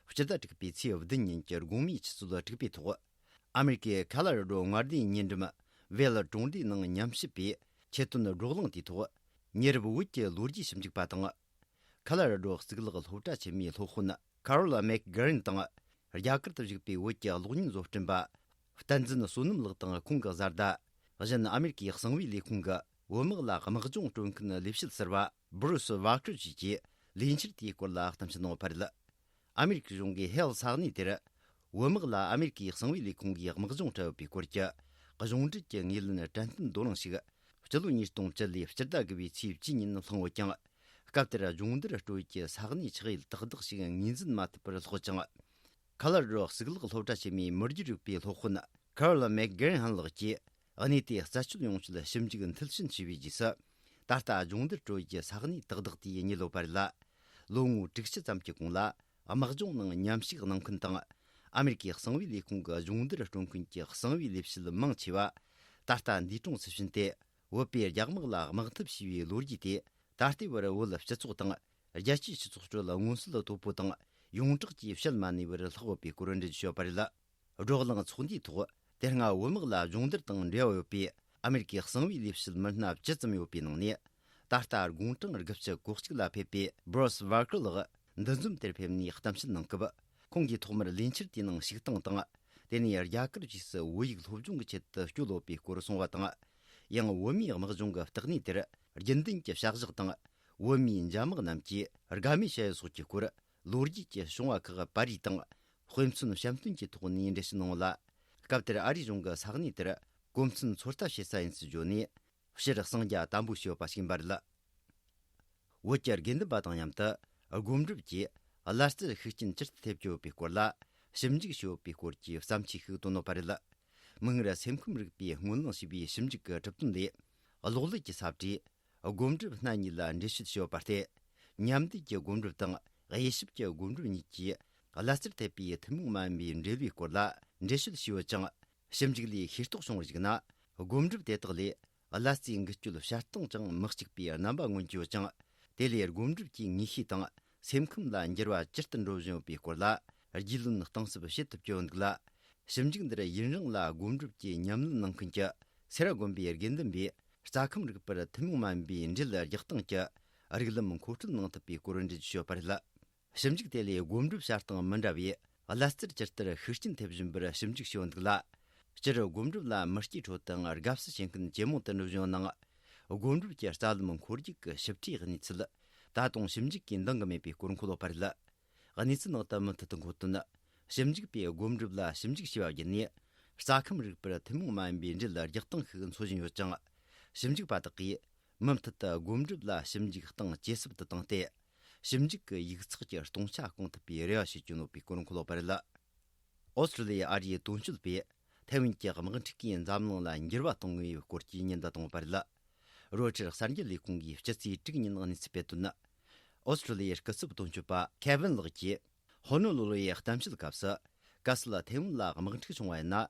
སྤྱི་ཟླ་དྲུག་པའི་ཚེས་བདུན་ཉིན་གྱི་དགོང་མོའི་ཆུ་ཚོད་དྲུག་པའི་ཐོག་ཨ་མེ་རི་ཀའི་ཁ་ལ་ར་རོ་མངའ་སྡེའི་ཉེ་འགྲམ་ཝེལ་གྲོང་སྡེའི་ནང་ཉམས་ཞིབ་པས་ཆེད་དོན་བགྲོ་གླེང་དེའི་ཐོག་ཉེ་རབས་བོད་ཀྱི་ལོ་རྒྱུས་ཞིབ་འཇུག་པ་དང་། ཁ་ལ་ར་ཌོ་གཙུག་ལག་སློབ་གྲྭ་ཆེན་མོའི་སློབ་དཔོན་ཁ་རོལ་མེག་གྷ་རན་དང་། རྒྱ་གར་དུ་བཞུགས་པའི་བོད་ཀྱི་གློག་བརྙན་བཟོ་སྐྲུན་པ་བསྟན་འཛིན་བསོད་ནམས་ལགས་དང་ཁོང་གི་བཟའ་ཟླ། གཞན་ཨ་མེ་རི་ཀའི་གསང་བའི་ལས་ཁུངས་ཀྱི་བོད་དམག་ལ་དམག་སྦྱོང་སྤྲོད་མཁན་ལས་བྱེད་ཟུར་པ་སྦུ་རུ་སི་ཝ་ཀར་བཅས་ཀྱིས་ལས་འཆར་དེའི་སྐོར་ལ་གཏམ་བཤད་གནང་ཡོད་པ་རེད། ཨ་མེ་རི་ཀའི་གཞུང་གིས་ཧེལ་ས་གནས་དེར། བོད་དམག་ལ་ཨ་མེ་རི་ཀའི་གསང་བའི་ལས་ཁུངས་ཀྱིས་དམག་སྦྱོང་སྤྲད་ཡོད་པའི་སྐོར་གྱི་གཞུང་འབྲེལ་གྱི་ངོས་ལེན་དྲན་རྟེན་བསྡུ་གླེང་ཞིག་སྤྱི་ལོ་ཉིས་སྟོང་བཅུ་ལོའི་སྤྱི་ཟླ་དགུ་པའི་ཚེས་བཅུ་ཉིན་བསླངས་ཡོད་ཀྱང་། སྐབས་དེར་སྦྱོང་བརྡར་སྤྲོད་ཀྱི་ས་གནས་ཆགས་ཡུལ་ཏག་ཏག་ཞིག་ངོས་འཛིན་མ་ཐུབ་པར་ལྷག་ཅིང་། ཁ་ལ་རོ་གཙུག་ལག་སློབ་གྲྭ་ཆེན་མོའི་མི་རྒྱུད་རིག་པའི་སློབ་དཔོན་ཁ་རོལ་མེག་གྷེ་རན་ཧན་ལགས་ཀྱིས་གནས་དེའི་རྩད་གཅོད་ཡོང་ཆེད་ཞིབ་འཇུག་མཐིལ་ཕྱིན་བྱས་པའི་རྗེས་སུ། ད་ལྟ་སྦྱོང་བརྡར་སྤྲོད་ཀྱི་ས་གནས་ཏག་ཏག་དེའི་རྙེད་ཡོད་པ་རེད་ལ། ལོ་ངོ་དྲུག་ཅུ་ཙམ་གྱི་གོང་ལ་དམག་སྦྱོང་ནང་མཉམ་ཞུགས་གནང་མཁན་དང་། ཨ་མེ་རི་ཀའི་གསང་བའི་ལས་ཁུངས་ཀྱི་སྦྱོང་བརྡར་སྤྲོད་མཁན་གྱི་གསང་བའི་ལས་བྱེད་མང་ཆེ་བ། ད་ལྟ་འདས་གྲོངས་སུ་ཕྱིན་ཏེ། བོད་པའི་རྒྱ་དམག་ལ་དམག་འཐབ་བྱས་པའི་ལོ་རྒྱུས་དེ། ད་ལྟའི་བར་བོད་སྤྱི་ཚོགས་དང་། རྒྱལ་སྤྱིའི་སྤྱི་ཚོགས་ཁྲོད་མངོན་གསལ་དོད་པོ་དང་། ཡོངས་གྲགས་ཀྱིས་བཤད་མ་ནུས་པར་ལྷག་ཡོད་པའི་སྐོར་འགྲེལ་བརྗོད་བྱས་ཡོད་པ་རེད། བགྲོ་གླེང་ཚོགས་འདུའི་ཐོག་དེ་སྔ་བོད་དམག་ལ་སྦྱོང་བརྡར་དང་འབྲེལ་བ་ཡོད་པའི་ཨ་མེ་རི་ཀའི་གསང་བའི་ལས་བྱེད་མི་སྣ་བཅུ་ཙམ་ཡོད་པའི་ནང་ནས། ད་ལྟ་དགུང་གྲངས་དགུ་བཅུ་གོ་གཅིག་ལ་ཕེབས་པའི་སྦུ་རུ་སི་ཝ་ཀར་ལགས་འདུ་འཛོམས་དེར་ཕེབས་ནས་གཏམ་བཤད་གནང་སྐབས། ཁོང་གིས་ཐོག་མར་ལས་འཆར་དེའི་ནང་ཞུགས་སྟངས་དང་། དེ་ནས་རྒྱ་གར་རྗེས་སུ་བོད་ཡིག་སློབ་སྦྱོང་གི་ཆེད་དུ་བསྐྱོད་ཡོད་པའི་སྐོར་གསུངས་པ་དང་། ཡང་བོད་མིའི་དམག་སྦྱོང་གི་ལྟེ་གནས་དེར་རྒྱུན་ལྡན་གྱི་བྱ་གཞག་དང་། བོད་མིའི་འཇབ་དམག་རྣམས་ཀྱིས་དགའ་མོས་བྱ་ཡུལ་སོགས་ཀྱི་སྐོར། ལོ་རྒྱུས་ཀྱི་བྱུང་བ་ཁག་པར་རིས་དང་། དཔེ་མཚོན་བཤམས་སྟོན་གྱི་ཐོག་ནས་འགྲེལ་བཤད་གནང་ཡོད་ལ། སྐབས་དེར་ཨ་རིའི་གཞུང་གི་ས་གནས་དེར་གོ་མཚོན་ཚོད་ལྟ་བྱེད་ས་ཡིན་ཚུལ་བརྗོད་ནས། སྤྱིར་གསང་རྒྱ་དམ་པོ་བྱས་ཡོད་པ་ཞིག་ཡིན་པ་རེད། བོད་ཀྱི་དགེ་འདུན་པ་དང་མཉམ་དུ་སྒོམ་སྒྲུབ་ཀྱིས་བླ་རྩེར་ཤུགས་རྐྱེན་ཇི་ལྟར་ཐེབས་ཀྱི་ཡོད་པའི་སྐོར་ལ་ཞིབ་འཇུག་བྱས་ཡོད་པའི་སྐོར་གྱི་བརྩམས་ཆོས་ཤིག་བཏོན་ཡོད་པ་རེད། མིག་སྔར་སེམས་ཁམས་རིག་པའི་སྔོན་གླེང་ཞེས་པའི་ཞིབ་འཇུག་གི་གྲུབ་དོན་ལས། གློག་ཀླད་ཀྱི་ས་བཀྲས་སྒོམ་སྒྲུབ་སྣ་གཉིས་ལ་འགྲེལ་བཤད་བྱས་ཡོད་པ་སྟེ། མཉམ་འདུས་ཀྱི་སྒོམ་སྒྲུབ་དང་དབྱེ་ཞིབ་ཀྱི་སྒོམ་སྒྲུབ་གཉིས་ཀྱིས་བླ་རྩེར་ཐེབས་པའི་ཐུན་མོང་མ་ཡིན་པའི་འབྲེལ་བའི་སྐོར་ལ་འགྲེལ་བཤད་བྱས་ཡོད་ཅིང་། ཞིབ་འཇུག་ལས་ཤེས་རྟོགས་བྱུང་བར་གཞིགས་ན། སྒོམ་སྒྲུབ་དེ་དག་ལས་བླ་རྩའི་འགུལ་སྐྱོད་བྱ་སྟངས་ཀྱང་མི་གཅིག་པའི་རྣམ་པ་མངོན་གྱི་ཡོད་ཅིང་། དེ་ལས་སྒོམ་སྒྲུབ་ཀྱི་ངེས་ཤེས་དང་སེམས་ཁམས་ལ་འགྱུར་བ་ཇི་ལྟར་འགྲོ་བཞིན་ཡོད་པའི་སྐོར་ལ་རྒྱུས་ལོན་གཏིང་ཟབ་བྱེད་ཐུབ་ཀྱི་ཡོད་འདུག་ལ། ཞིབ་འཇུག་འདིར་ཡུན་རིང་ལ་སྒོམ་སྒྲུབ་ཀྱི་ཉམས་ལེན་གནང་མཁན་གྱི་སེ་ར་དགོན་པའི་དགེ་འདུན་པས་རྩ་ཁམས་རིག་པར་ཐུན་མོང་མ་ཡིན་པའི་འགྲེལ་རྒྱག་སྟངས་ཀྱི་རིགས་ལམ་མཁོ་སྤྲོད་གནང་ཐུབ་པའི་སྐོར་འགྲེལ་བརྗོད་བྱས་ཡོད་པ་རེད། ཞིབ་འཇུག་དེ་ལས་སྒོམ་སྒྲུབ་བྱ་སྟངས་མི་འདྲ་བས་བླ་རྩར་ཇི་ལྟར་ཤུགས་རྐྱེན་ཐེབས་བཞིན་པར་ཞིབ་འཇུག་བྱས་ཡོད་འདུག་ལ། སྤྱིར་སྒོམ་སྒྲུབ་ལ་མི་སྐྱའི་ཁྲོད་དུའང་དགའ་བསུ་བྱེད་མཁན་ཇེ་མང་དུ་འགྲོ་བཞིན་ཡོད་ནའང་། སྒོམ་སྒྲུབ་ཀྱི་རྩ་ལམ་འཁོར་རྒྱུག་གི་ཞིབ་ཕྲའི་གནས་ཚུལ་ད་དུང་ཞིབ་འཇུག་གིས་འདང་གི་མེད་པའི་སྐོར་འཁོད་པ་རེད། གནས་ཚུལ་ནང་དུ་མུ་མཐུད་དུ་འཁོད་དོན། ཞིབ་འཇུག་པས་སྒོམ་སྒྲུབ་ལ་ཞིབ་འཇུག་བྱས་པ་བརྒྱུད་ནས། རྩ་ཁམས་རིག་པར་ཐུན་མོང་མ་ཡིན་པའི་འབྲེལ་རྒྱག་སྟངས་ཤིག་འཚོལ་བཞིན་ཡོད་ཅིང་། ཞིབ་འཇུག་པ་དག་གིས་མུ་མཐུད་དུ་སྒོམ་སྒྲུབ་ལ་ཞིབ་འཇུག་གཏིང་ཇེ་ཟབ་ཏུ་བཏང་སྟེ། ཞིབ་འཇུག་གི་ཡིག་ཚགས་ཀྱི་སྟོང་ཆ་སྐོང་ཐུབ་པའི་རེ་བ་བྱེད་ཀྱི་ཡོད་པའི་སྐོར་འཁོད་པ་རེད། ཨོ་སི་ཀྲི་ལི་ཡའི་ཨ་རིའི་དོན་གཅོད་པས་ཐའེ་ཝན་གྱི་དམག་འཁྲུག་གིས་འཛམ་གླིང་ལ་འགྱུར་བ་གཏོང་ངེས་པའི་སྐོར་གྱི་ཉེན་བརྡ་བཏང་ཡོད་པ་རེད། རོའི་ཊར་གསར་འགྱུར་ལས་ཁུངས་ཀྱིས་སྤྱི་ཚེས་དྲུག་ཉིན་གནས་ཚུལ་སྤེལ་དོན། ཨོ་སི་ཀྲི་ལི་ཡའི་སྐུ་ཚབ་དོན་གཅོད་པ་ཁེ་ཝན་ལགས་ཀྱིས་ཧོ་ནོ་ལུ་ལུ་ཡི་གཏམ་བཤད་སྐབས་སུ། གལ་སྲིད་ཐའེ་ཝན་ལ་དམག་འཁྲུག་བྱུང་བ་ཡིན་ན།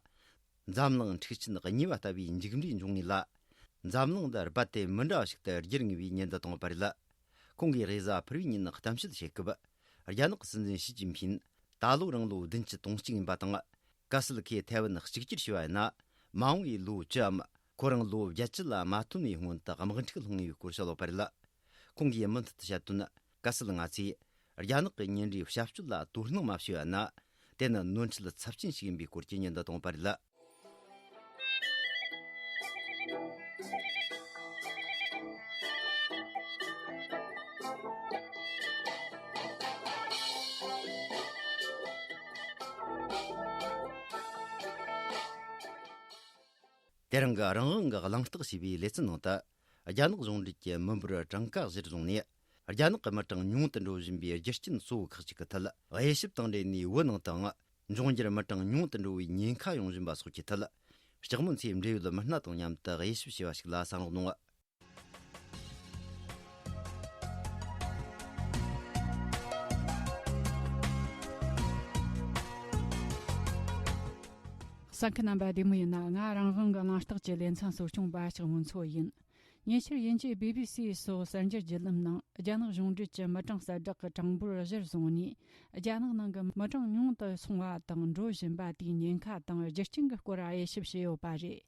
འཛམ་གླིང་འཁྲུག་ཆེན་གཉིས་པ་ལྟ་བུའི་མཇུག་འབྲས་འབྱུང་ངེས་ལ། འཛམ་གླིང་འདི་རྦད་དེ་མི་འདྲ་བ་ཞིག་ཏུ་འགྱུར་ངེས་པའི་ཉེན་བརྡ་བཏང་ཡོད་པ་རེད། ཁོང་གིས་རེས་གཟའ་ཕུར་བུའི་ཉིན་གཏམ་བཤད་བྱེད་སྐབས། རྒྱ་ནག་གི་སྲིད་འཛིན་ཞི་ཅིན་ཕིན་ད་ལོ་རང་ལོ་བདུན་ཅུ་དོན་གཅིག་ཡིན་པ་དང་། གལ་སྲིད་ཁོས་ཐའེ་ཝན་གཅིག་གྱུར་བྱས་པ་ཡིན་ན། མ་འོངས་པའི་ལོ་བཅུའམ་ཁོ་རང་ལོ་བརྒྱད་ཅུ་ལ་མ་ཐོན་པའི་སྔོན་དུ་དམག་འཁྲུག་སློང་ངེས་པའི་སྐོར་བཤད་ཡོད་པ་རེད། ཁོང་གིས་མུ་མཐུད་དུ་བཤད་དོན། གལ་སྲིད་ང་ཚོས་རྒྱ་ནག་གི་ཉིན་རེའི་བྱ་སྤྱོད་ལ་དོ་སྣང་མ་བྱས་པ་ན། དེ་ནི་ནོར་འཁྲུལ་ཚབས་ཆེན་ཞིག་ཡིན་པའི་སྐོར་གྱི་ཉེན་བརྡ་བཏང་ཡོད་པ་རེད། དེ་རིང་གི་རང་དབང་གི་གླེང་སྟེགས་ཞེས་པའི་ལེ་ཚན་ནང་དུ། རྒྱ་ནག་གཞུང་འབྲེལ་གྱི་མི་འབོར་གྲངས་ཀ་གཞིར་བཟུང་ནས། རྒྱ་ནག་གི་མི་གྲངས་ཉུང་དུ་འགྲོ་བཞིན་པའི་རྒྱུ་རྐྱེན་གཙོ་བོ་ཁག་ཅིག་གི་ཐད་དབྱེ་ཞིབ་དང་འབྲེལ་ནས། བོད་ནང་དུའང་འབྱུང་འགྱུར་མི་གྲངས་ཉུང་དུ་འགྲོ་བའི་ཉེན་ཁ་ཡོང་བཞིན་པ་སོགས་ཀྱི་ཐད། ལྕགས་མོ་མཚོའི་འབྲེལ་ཡོད་མི་སྣ་དང་མཉམ་དུ་དབྱེ་ཞིབ་བྱས་པ་ཞིག་ལ་གསན་རོགས་གནང་། གསན་མཁན་རྣམ་པ་བདེ་མོ་ཡིན་ན། ང་རང་དབང་གི་གླེང་སྟེགས་ཀྱི་ལེ་ཚན་གཙོ་སྐྱོང་པ་ལྕགས་མོ་མཚོ་ཡིན། ཉེ་ཆར་དབྱིན་ཇིའི་བི་བི་སི་སོགས་གསར་འགྱུར་བརྒྱུད་ལམ་ནང་རྒྱ་ནག་གཞུང་འབྲེལ་གྱི་མི་གྲངས་གསལ་བསྒྲགས་ཀྱི་གྲངས་འབོར་གཞིར་བཟུང་ནས། རྒྱ་ནག་ནང་གི་མི་གྲངས་ཉུང་དུ་སོང་བ་དང་འགྲོ་བཞིན་པ་དེའི་ཉེན་ཁ་དང་རྒྱུ་རྐྱེན་གྱི་སྐོར་དབྱེ་ཞིབ་བྱས་ཡོད་པ་རེད།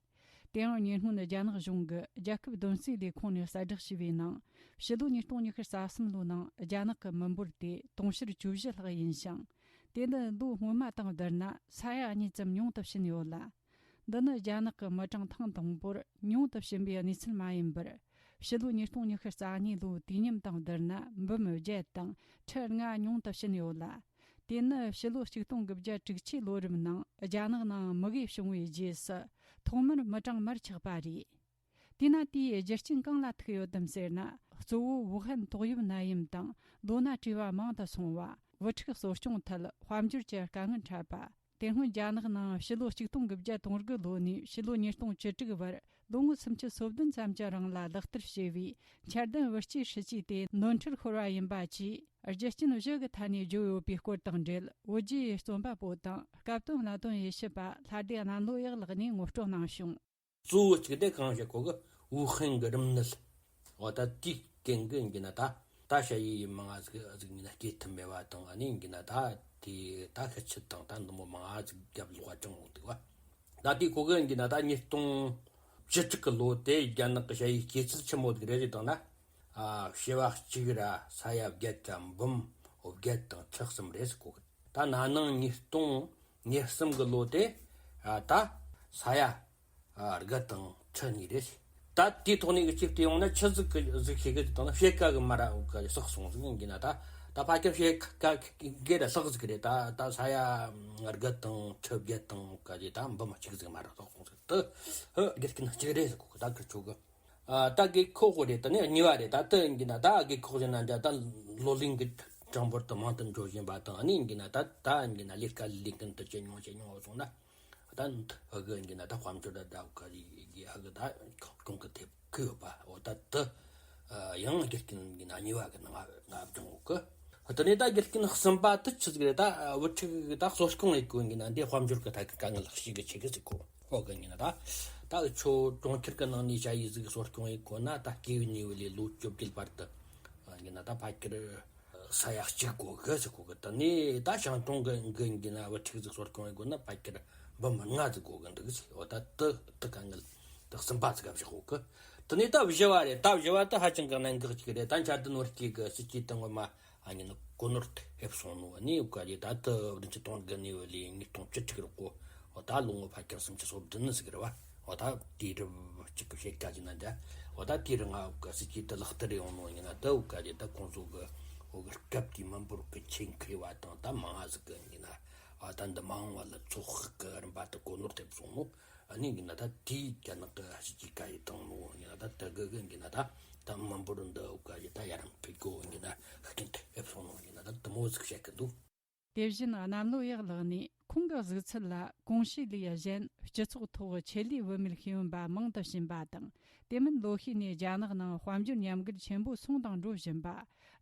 དེའང་ཉེ་སྔོན་རྒྱ་ནག་གཞུང་གི་རྒྱལ་ཁབ་བདུན་སྲིད་ལས་ཁུངས་ནས་གསལ་བསྒྲགས་བྱས་པའི་ནང་། ཕྱི་ལོ་ཉིས་སྟོང་ཉི་ཤུ་རྩ་གསུམ་ལོའི་ནང་རྒྱ་ནག་གི་མི་འབོར་དེ་དུང་ཕྱུར་བཅུ་བཞི་ལྷག་ཡིན་ཞིང་། དེ་ནི་ལོ་སྔོན་མ་དང་བསྡུར་ན་ས་ཡ་གཉིས་ཙམ་ཉུང་དུ་ཕྱིན་ཡོད་ལ། འདི་ནི་རྒྱ་ནག་གི་མི་གྲངས་ཐེངས་དང་པོར་ཉུང་དུ་ཕྱིན་པའི་གནས་ཚུལ་མ་ཡིན་པར། ཕྱི་ལོ་ཉིས་སྟོང་ཉི་ཤུ་རྩ་གཉིས་ལོའི་དུས་མཉམ་དང་བསྡུར་ན་འབུམ་བརྒྱད་དང་ཁྲི་ལྔ་ཉུང་དུ་ཕྱིན་ཡོད་ལ། དེ་ནི་ཕྱི་ལོ་ཆིག་སྟོང་དགུ་བརྒྱ་དྲུག་ཅུའི་ལོ་རིམ་ནང་རྒྱ་ནག་ནང་མུ་གེ་བྱུང་བའི་རྗེས་སུ་ཐོག་མར་མི་གྲངས་མར་ཆག་པ་རེད། དེས་ན་དེའི་རྒྱུ་རྐྱེན་གང་ལ་ཐུག་ཡོད་དམ་ཟེར་ན། གཙོ་བོ་ཝུ་ཧན་ཏོག་དབྱིབས་ནད་ཡམས་དང་ལོ་ན་བཀྲུས་པ་མང་དུ་སོང་བ། བུ་ཕྲུག་གསོ་སྐྱོང་ཐད་དཔལ་འབྱོར་གྱི་དཀའ་ངལ་འཕྲད་པ། དེ་སྔོན་རྒྱ་ནག་ནང་ཕྱི་ལོ་ཆིག་སྟོང་དགུ་བརྒྱ་དོན་དགུ་ལོ་ནས་ཕྱི་ལོ་ཉིས་སྟོང་བཅུ་དྲུག་བར་ལོ་ངོ་སུམ་ཅུ་སོ་བདུན་ཙམ་གྱི་རིང་ལ་ལག་བསྟར་བྱས་པའི་འཆར་ལྡན་བུ་སྐྱེས་སྲིད་ཇུས་དེ་ནོར་འཁྲུལ་ཤོར་བ་ཡིན་པ་བཅས་རྒྱུ་རྐྱེན་བཞི་གི་ཐད་ནས་བརྗོད་ཡོད་པའི་སྐོར་དང་འབྲེལ། བོད་བརྒྱུད་རྩོམ་པ་པོ་དང་སྐབས་དོན་གནད་དོན་དབྱེ་ཞིབ་པ་ལྷ་སྡེ་གནམ་ལོ་ཡག་ལགས་ནས་ངོ་སྤྲོད་གནང་བྱུང་། གཙོ་བོ་གཅིག་དེ་གང་བཤད་གོ་གི། ཝུ་ཧན་གྱི་རིམས་ནད། འོ་ད་དེའི་རྐྱེན་གྱིས་ཡིན་ན་ད། ད་ཞ་ཡི་ཡི་མང་ང་ཟིག་ཟིག་ཡིན་ན་སྐྱེ་ཐུབ་མེད་པ་དང་། ཨ་ནི་ཡིན་ན་ད་དེ་ད་ཤི་ཆུ་དང་ད་འདི་མོ་མང་ང་ཟིག་རྒྱབ་ལོག་པ་ཅང་འོང་འདུག་བ། ད་དེའི་གོ་གི་ཡིན་ན་ད་ཉིས་སྟོང་བཅུ་དྲུག་གི་ལོ་དེ་རྒྱ་ནག་གི་ཞ་ཡི་སྐྱེ་ཚུལ་ཆི་མོ་ཟིག་རེད་ཟེར་བཏང་ན། ཨ། བྱེ་བ་གཅིག་ར་ས་ཡ་བརྒྱད་དང་འབུམ་བརྒྱད་དང་ཁྲི་གསུམ་རེད་ཟེར་གོ་གི། ད་ན་ནིང་ཉིས་སྟོང་ཉེར་གསུམ་གི་ལོ་དེ། ཨ། ད་ས་ཡ། ཨ། དགུ་དང་ཁྲི་གཉིས་རེད། ད་དེའི་ཐོག་ནས་གི་གཅིག་བལྟས་ཡོང་ན་ཆི་ཟིག་གི་ཟིག་ཤེས་གི་ཟིག་དང་ན། ཕྱེད་ཀ་གི་མ་ར་འོ་ག་ཟིག་སོང་ཟིག་ཡིན་གི་ན། ད་ད་ཕ་ཁྱབ་ཕྱེད་ཀ་གི་ར་ལྷག་ཟིག་རེད། ད་ད་ས་ཡ་དགུ་དང་ཁྲི་བརྒྱད་དང་འོ་ག་ཟིག་ད་འབུམ་གཅིག་ཟིག་མ་ར་ལྷག་སོང་ཟིག། དེ་ཧི་དགེ་རྒན་གཅིག་རེད་ཟེར་གོ་གི། ད་ཁི་ཆོ་གི། ཨ། ད་རྒས་ཁོག་གོ་རེད། ད་ནི་གཉིས་པ་རེད། ད་དེ་ཡིན་གི་ན་ད་རྒས་ཁོག་ཟེར་ན་འདྲ། ད་ལོ་ལོན་གི་གྲངས་འབོར་དུ་མང་དུ་འགྲོ་བཞིན་པ་དང་། ཨ་ནི་ཡིན་གི་ན་ད་ད་ཡིན་གི་ན་ལས་ཀ་ལས་མཁན་དུ་བྱེད་མྱོང་བྱེད་མྱོང་སོང་ན། ད་ཨ་གི་ཡིན་གི་ན་ད་དཔལ་འབྱོར་ད་འདྲ་ག་རེ་ཡི་ཨ་གི་ད་གོང་གི་ཐེབས་ཁུ་ཡོད་པ། འོ་ད་དེ་ཡང་རྒྱུ་རྐྱེན་ཡིན་གི་ན་གཉིས་པ་གི་ནང་ང་སྦྱོང་གི། དེ་ནས་ད་རྒྱུ་རྐྱེན་གསུམ་པ་དེ་ཆི་ཟིག་རེད། ད་བུ་ཕྲུག་ད་གསོ་སྐྱོང་ཡེད་གོ་ཡིན་གི་ན་འདི་དཔལ་འབྱོར་གི་ཐད་ཀི་དཀའ་ངལ་ཞིག་གི་ཆེ་གི་ཟིག་གོ། ཨོ་གི་ཡིན་ན་ད་ད་ཆོ་གྲོང་ཁྱེར་གི་ནང་ནས་ཞ་ཡི་ཟིག་གསོ་སྐྱོང་ཡེད་གོ་ན། ད་སྐྱེ་བའི་ནས་བུ་ལས་ལོ་བཅོ་བརྒྱད་བར་དུ་ཡིན་ན་ད་ཕ་ཁྱེར་ས་ཡ་གཅིག་དགོས་གི་ཟེར་གོ་གི། དེ་ནས་ད་ཞང་གྲོང་གི་གི་ཡིན་ན་བུ་ཕྲུག་ཟིག་གསོ་སྐྱོང་ཡེད་གོ་ན་ཕ་ཁྱེར་འབུམ་ལྔ་ཟིག་དགོས་གི་འདུག་ཟེར། འོ་ད་དེ་དེ་དཀའ་ངལ་དེ་གསུམ་པ་ཟིག་ག་བཞག་གོ་གི། དེ་ནས་ད་བཞི་བ་རེད། ད་བཞི་བ་དེ་ཧ་ཅང་གི་གནད་འགག་ཅིག་རེད། ད་འཆར་ལྡན་ནོར་སྐྱེལ་གི་སྲིད་ཇུས་དེ་སྔོན་མ། ཨ་ནི་གོ་ནོར་ཐེབས་སོང་ནོ། ཨ་ནི་འོ་ག་ལི་ད་དེ་བདུན་ཅུ་དོན་དགུ་ནས་བུ་ལས་ཉིས་སྟོང་བཅུ་དྲུག་རོགས་གོ། འོ་ད་ལོ་ངོ་ཕལ་ཆེར་སུམ་ཅུ་སོ་བདུན་ཟིག་རེད་བ། འོ་ད་དུས་རབས་གཅིག་གི་ཕྱེད་ཀ་ཅིག་ན་འདྲ། འོ་ད་དེ་རིང་ང་འུ་ཀ་སྲིད་ཇུས་དེ་ལག་བསྟར་ཡོང་ནོ་ཡིན་ན་ད་འུ་ཀ་དེ་ད་ཁོང་ཚོ་གི་འོ་གི་སྐབས་དེའི་མི་འབོར་གི་ཆེད་མཁས་པ་དང་ད་མང་ང་ཟིག་གི་ཡིན་ན། ཨ་ད་འདི་མ་འོངས་པ་ལ་ཚོད་དཔག་གི་རིམ་པ་དེ་གོ་ནོར་ཐེབས་སོང་ནོ། ཨ་ནི་ཡིན་ན་ད་དེའི་རྒྱ་ནག་གི་སྲིད་ཇུས་བཀའ་ཡིག་བཏང་ནོ་ཡིན་ན་ད་དེ་གི་གི་ཡིན་ན་ད་ད་མི་འབོར་འདི་འུ་ཀ་དེ་ད་ཡར་འཕེལ་གོ་ཡིན་ན་ཤུགས་རྐྱེན་ཐེབས་སོང་ནོ་ཡིན་ན་ད་དེ་མོ་ཟིག་བཤད་གི་འདུག། དེ་བཞིན་གནམ་ལོ་ཡག་ལགས་ནས་ཁོང་གི་གཟིགས་ཚུལ་ལ་གོང་ཞུས་ལས་གཞན་སྤྱི་ཚོགས་ཐོག་ཆེད་ལས་བུད་མེད་ཤེས་ཡོན་པ་མང་དུ་ཕྱིན་པ་དང་། དེ་མིན་ལོ་ཤས་ནས་རྒྱ་ནག་ནང་དཔལ་འབྱོར་ཉམས་རྒུད་ཆེན་པོ་སོང་དང་འགྲོ་བཞིན་པ།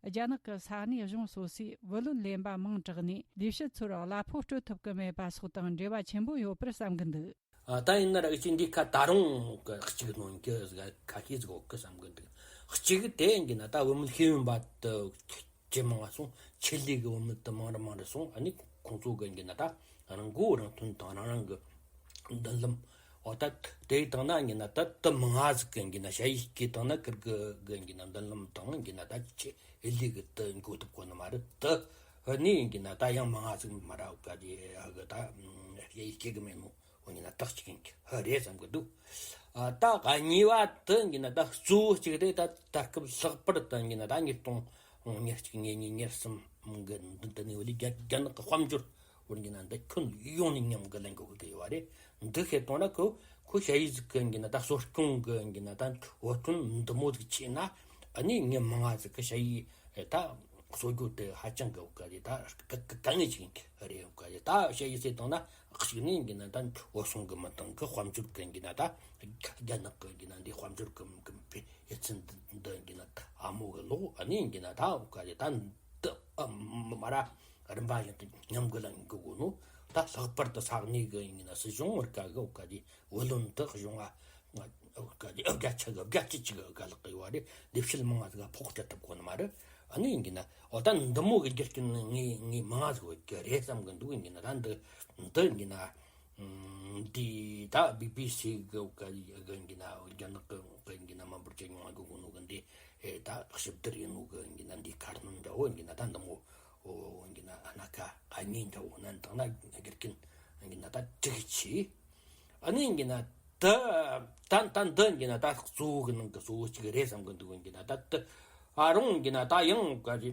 རྒྱ་ནག་གི་ས་གནས་གཞུང་སོ་སོས་བུ་ལོན་ལེན་པ་མིང་གྲགས་ནས་ལས་བྱེད་ཚོར་གླ་ཕོགས་སྤྲོད་ཐུབ་ཀྱི་མེད་པ་སོགས་དང་འབྲེལ་བ་ཆེན་པོ་ཡོད་པར་བསམ་གྱི་འདུག། ཨ་ད་ཡིན་ན་ར་ཅིག་འདི་ཁ་ད་རུང་གི་གཅིག་ནོན་གི་ཁ་ཤས་ཟིག་ཡོད་གི་བསམ་གི་འདུག། གཅིག་དེ་ཡིན་གྱི་ན་ད་བུད་མེད་ཤེས་ཡོན་པ་དུ་ཇེ་མང་ང་སོང་། ཆེད་ལས་གི་བུད་མེད་དུ་མང་རུ་མང་རུ་སོང་། ཨ་ནི་ཁོང་ཚོ་གི་ཡིན་གྱི་ན་ད་རང་མགོ་རང་ཐོན་དང་རང་རང་གི་མདུན་ལམ། འོ་ད་དེ་ཡི་དང་ན་ཡིན་གྱི་ན་ད་དུ་མང་ང་ཟིག་གི་ཡིན་གྱི་ན་ཞ་ཡི་སྐྱེས་དང་ན་ཀིར་གི་གི་ཡིན་གྱི་ན་མདུན་ལམ་དང་ཡིན་གྱི་ན་ད་ཆེད་ལས་གི་དུ་འགོ་ཐུབ་གོ་ནི་མ་རེད་དུ། ཨ་ནི་ཡིན་གྱི་ན་ད་ཡང་མང་ང་ཟིག་མ་ར་ག་དེ་ཨ་གི་ད་ཞ་ཡི་སྐྱེས་གི་མེད་ནོ། འོ་ཡིན་ན་ད་གཅིག་ཡིན་གྱི་ཧ་རེད་བསམ་གི་འདུག། ཨ་ད་གཉིས་པ་དུ་ཡིན་གྱི་ན་ད་གཙོ་བོ་གཅིག་དེ་ད་ད་སྐབས་ལྷག་པར་དུ་ཡིན་གྱི་ན་ད་ཉིས་སྟོང་ཉེར་གཅིག་ཉེར་གཉིས་ཉེར་གསུམ་གི་འདི་འདི་ནས་བ་ལི་རྒྱ་རྒྱ་ནག་གི་དཔལ་འབྱོར་འོ་ཡིན་གྱི་ན་འདི་ཁྱོན་ཡོངས་ནས་ཉམས་རྒུད་ལ་འགྲོ་གི་ཡོད་རེད། འདི་ཤེས་བཏང་ན་ཁོ་ཁོ་ཞ་ཡི་ཟིག་གི་ཡིན་གྱི་ན་ད་གསོ་སྐྱོང་གི་ཡིན་གྱི་ན་ད་འོ་ཐོན་འདི་མོ་ཟིག་བྱས་ན་ཨ་ནི་ངས་མང་ང་ཟིག་གི་ཞ་ཡི་ད་གསོ་རྒྱུ་དེ་ཧ་ཅང་གི་འོ་ག་རེད། ད་དཀའ་ངལ་ཅིག་ཡིན་གྱི་རེད། འོ་ག་རེད། ད་ཞ་ཡི་ཟེར་བཏང་ན་གཅིག་ནས་ཡིན་གྱི་ན་ད་འོ་སོང་གི་མི་དང་གི་དཔལ་འབྱོར་གི་ཡིན་གྱི་ན་ད་རྒྱ་ནག་གི་ཡིན་གྱི་ན་འདི་དཔལ་འབྱོར་གི་གི་འཕེལ་ཡ་ཚན་འདི་ཡིན་གྱི་ན་ཨ་མོ་གི་ལོག་ཨ་ནི་ཡིན་གྱི་ན་ད་འོ་ག་རེད། ད་འདི་ཨ་མ་ར་རིམ་པ་བཞིན་དུ་ཉམས་རྒུད་ལ་འགྲོ་གོ་ནོ། ད་ལྷག་པར་དུ་ས་གནས་གི་ཡིན་གྱི་ན་སྲིད་གཞུང་བར་ག་གི་འོ་ག་རེད། བུ་ལོན་དག་གཞུང་ང་བརྒྱ་ཆ་གི་བརྒྱ་ཆ་གཅིག་གི་བརྒལ་ལག་གི་ཡོད་རེད། ལས་བྱེད་མང་ང་ཟིག་ཕོགས་སྤྲད་ཐུབ་གོ་ནི་མ་རེད། ཨ་ནི་ཡིན་གྱི་ན་འོ་ད་འདི་མོ་གི་རྒྱུ་རྐྱེན་ངས་ངས་མང་ང་ཟིག་ཡོད་གི་རེད་བསམ་གི་འདུག། ཡིན་གྱི་ན་ད་འདི་འདི་ཡིན་གྱི་ན་འདི་ད་བི་བི་སི་གི་གི་ཡིན་གྱི་ན་རྒྱ་ནག་གི་ཡིན་གྱི་ན་མི་འབོར་ཇེ་ཉུང་ང་འགྲོ་གོ་ནོ་གི་འདི་ད་ཞིབ་བསྡུར་ཡིན་ནོ་གི་ཡིན་གྱི་ན་འདི་ཁ་སྣོན་འདྲ་བོ་ཡིན་གྱི་ན་ད་འདི་མོ་འོ་ཡིན་གྱི་ན་སྣ་ཁ་ཨ་ནི་འདྲ་བོ་ན་འདང་ན་རྒྱུ་རྐྱེན་ཡིན་གྱི་ན་ད་དྲུག་ཆེ། ཨ་ནི་ཡིན་གྱི་ན་ད་ད་ད་འདི་ཡིན་གྱི་ན་ད་གཙོ་བོ་གི་ནང་གི་གཙོ་བོ་གཅིག་རེད་བསམ་གི་འདུག། ཡིན་གྱི་ན་ད་ད་ཨ་རུང་ཡིན་གྱི་ན་ད་ཡང་ག་རེ་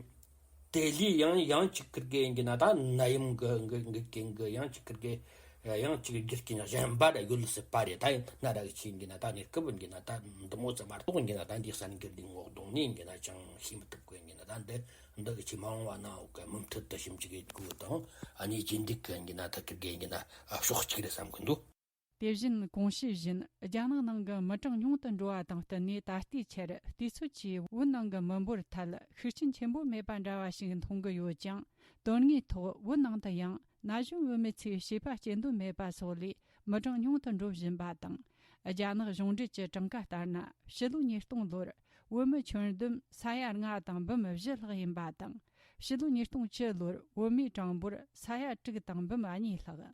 དེ་ལས་ཡང་ཡང་གཅིག་ཁིར་གི་ཡིན་གྱི་ན་ད་ནད་ཡམས་གི་གི་གི་རྐྱེན་གི་ཡང་གཅིག་ཁིར་གི་ཡང་གཅིག་རྒྱུ་རྐྱེན་གཞན་པ་ར་ཡོད་སྲིད་པ་རེད། ད་ཡིན་ན་ར་གི་ཆེ་ཡིན་གྱི་ན་ད་གནས་སྐབས་ཡིན་གྱི་ན་ད་འདི་མོ་ཙམ་མ་གཏོགས་ཡིན་གྱི་ན་ད་འདི་གསར་འགྱུར་འདི་ངོ་གདོང་ནས་ཡིན་གྱི་ན་ཅང་ཤེས་མི་ཐུབ་གི། ཡིན་གྱི་ན་ད་འདི་འདི་གི་ཆེ་མ་འོངས་པ་ན་འོ་ག་མུ་མཐུད་དུ་ཞིབ་འཇུག་གི་དགོས་དང་ཨ་ནི་རྗེས་འདེད་གི་ཡིན་གྱི་ན་ད་ཁིར་གི་ཡིན་གྱི་ན་ཕྱོགས་གཅིག་རེད་བསམ་གི་འདུག། དེ་བཞིན་གོང་ཞུས་བཞིན་རྒྱ་ནག་ནང་གི་མི་གྲངས་ཉུང་དུ་འགྲོ་བ་དང་བསྟུན་ནས་ད་ལྟའི་ཆར་དུས་ཚོད་ཀྱིས་བོད་ནང་གི་མི་འབོར་ཐད་ཤུགས་རྐྱེན་ཆེན་པོ་མེད་པ་འདྲ་བ་ཞིག་མཐོང་གི་ཡོད་ཀྱང་། དོན་དངོས་ཐོག་བོད་ནང་དུ་ཡང་ན་གཞོན་བུད་མེད་ཚོས་བྱིས་པ་སྐྱེ་འདོད་མེད་པ་སོགས་ལས་མི་གྲངས་ཉུང་དུ་འགྲོ་བཞིན་པ་དང་། རྒྱ་ནག་གཞུང་འབྲེལ་གྱི་གྲངས་ཀ་ལྟར་ན་ཕྱི་ལོ་ཉིས་སྟོང་ལོར་བོད་མི་ཁྱོན་བསྡོམས་ས་ཡ་ལྔ་དང་འབུམ་བཞི་ལྷག་ཡིན་པ་དང་། ཕྱི་ལོ་ཉིས་སྟོང་བཅུ་ལོར་བོད་མིའི་གྲངས་འབོར་ས་ཡ་དྲུག་དང་འབུམ་གཉིས་ལྷག།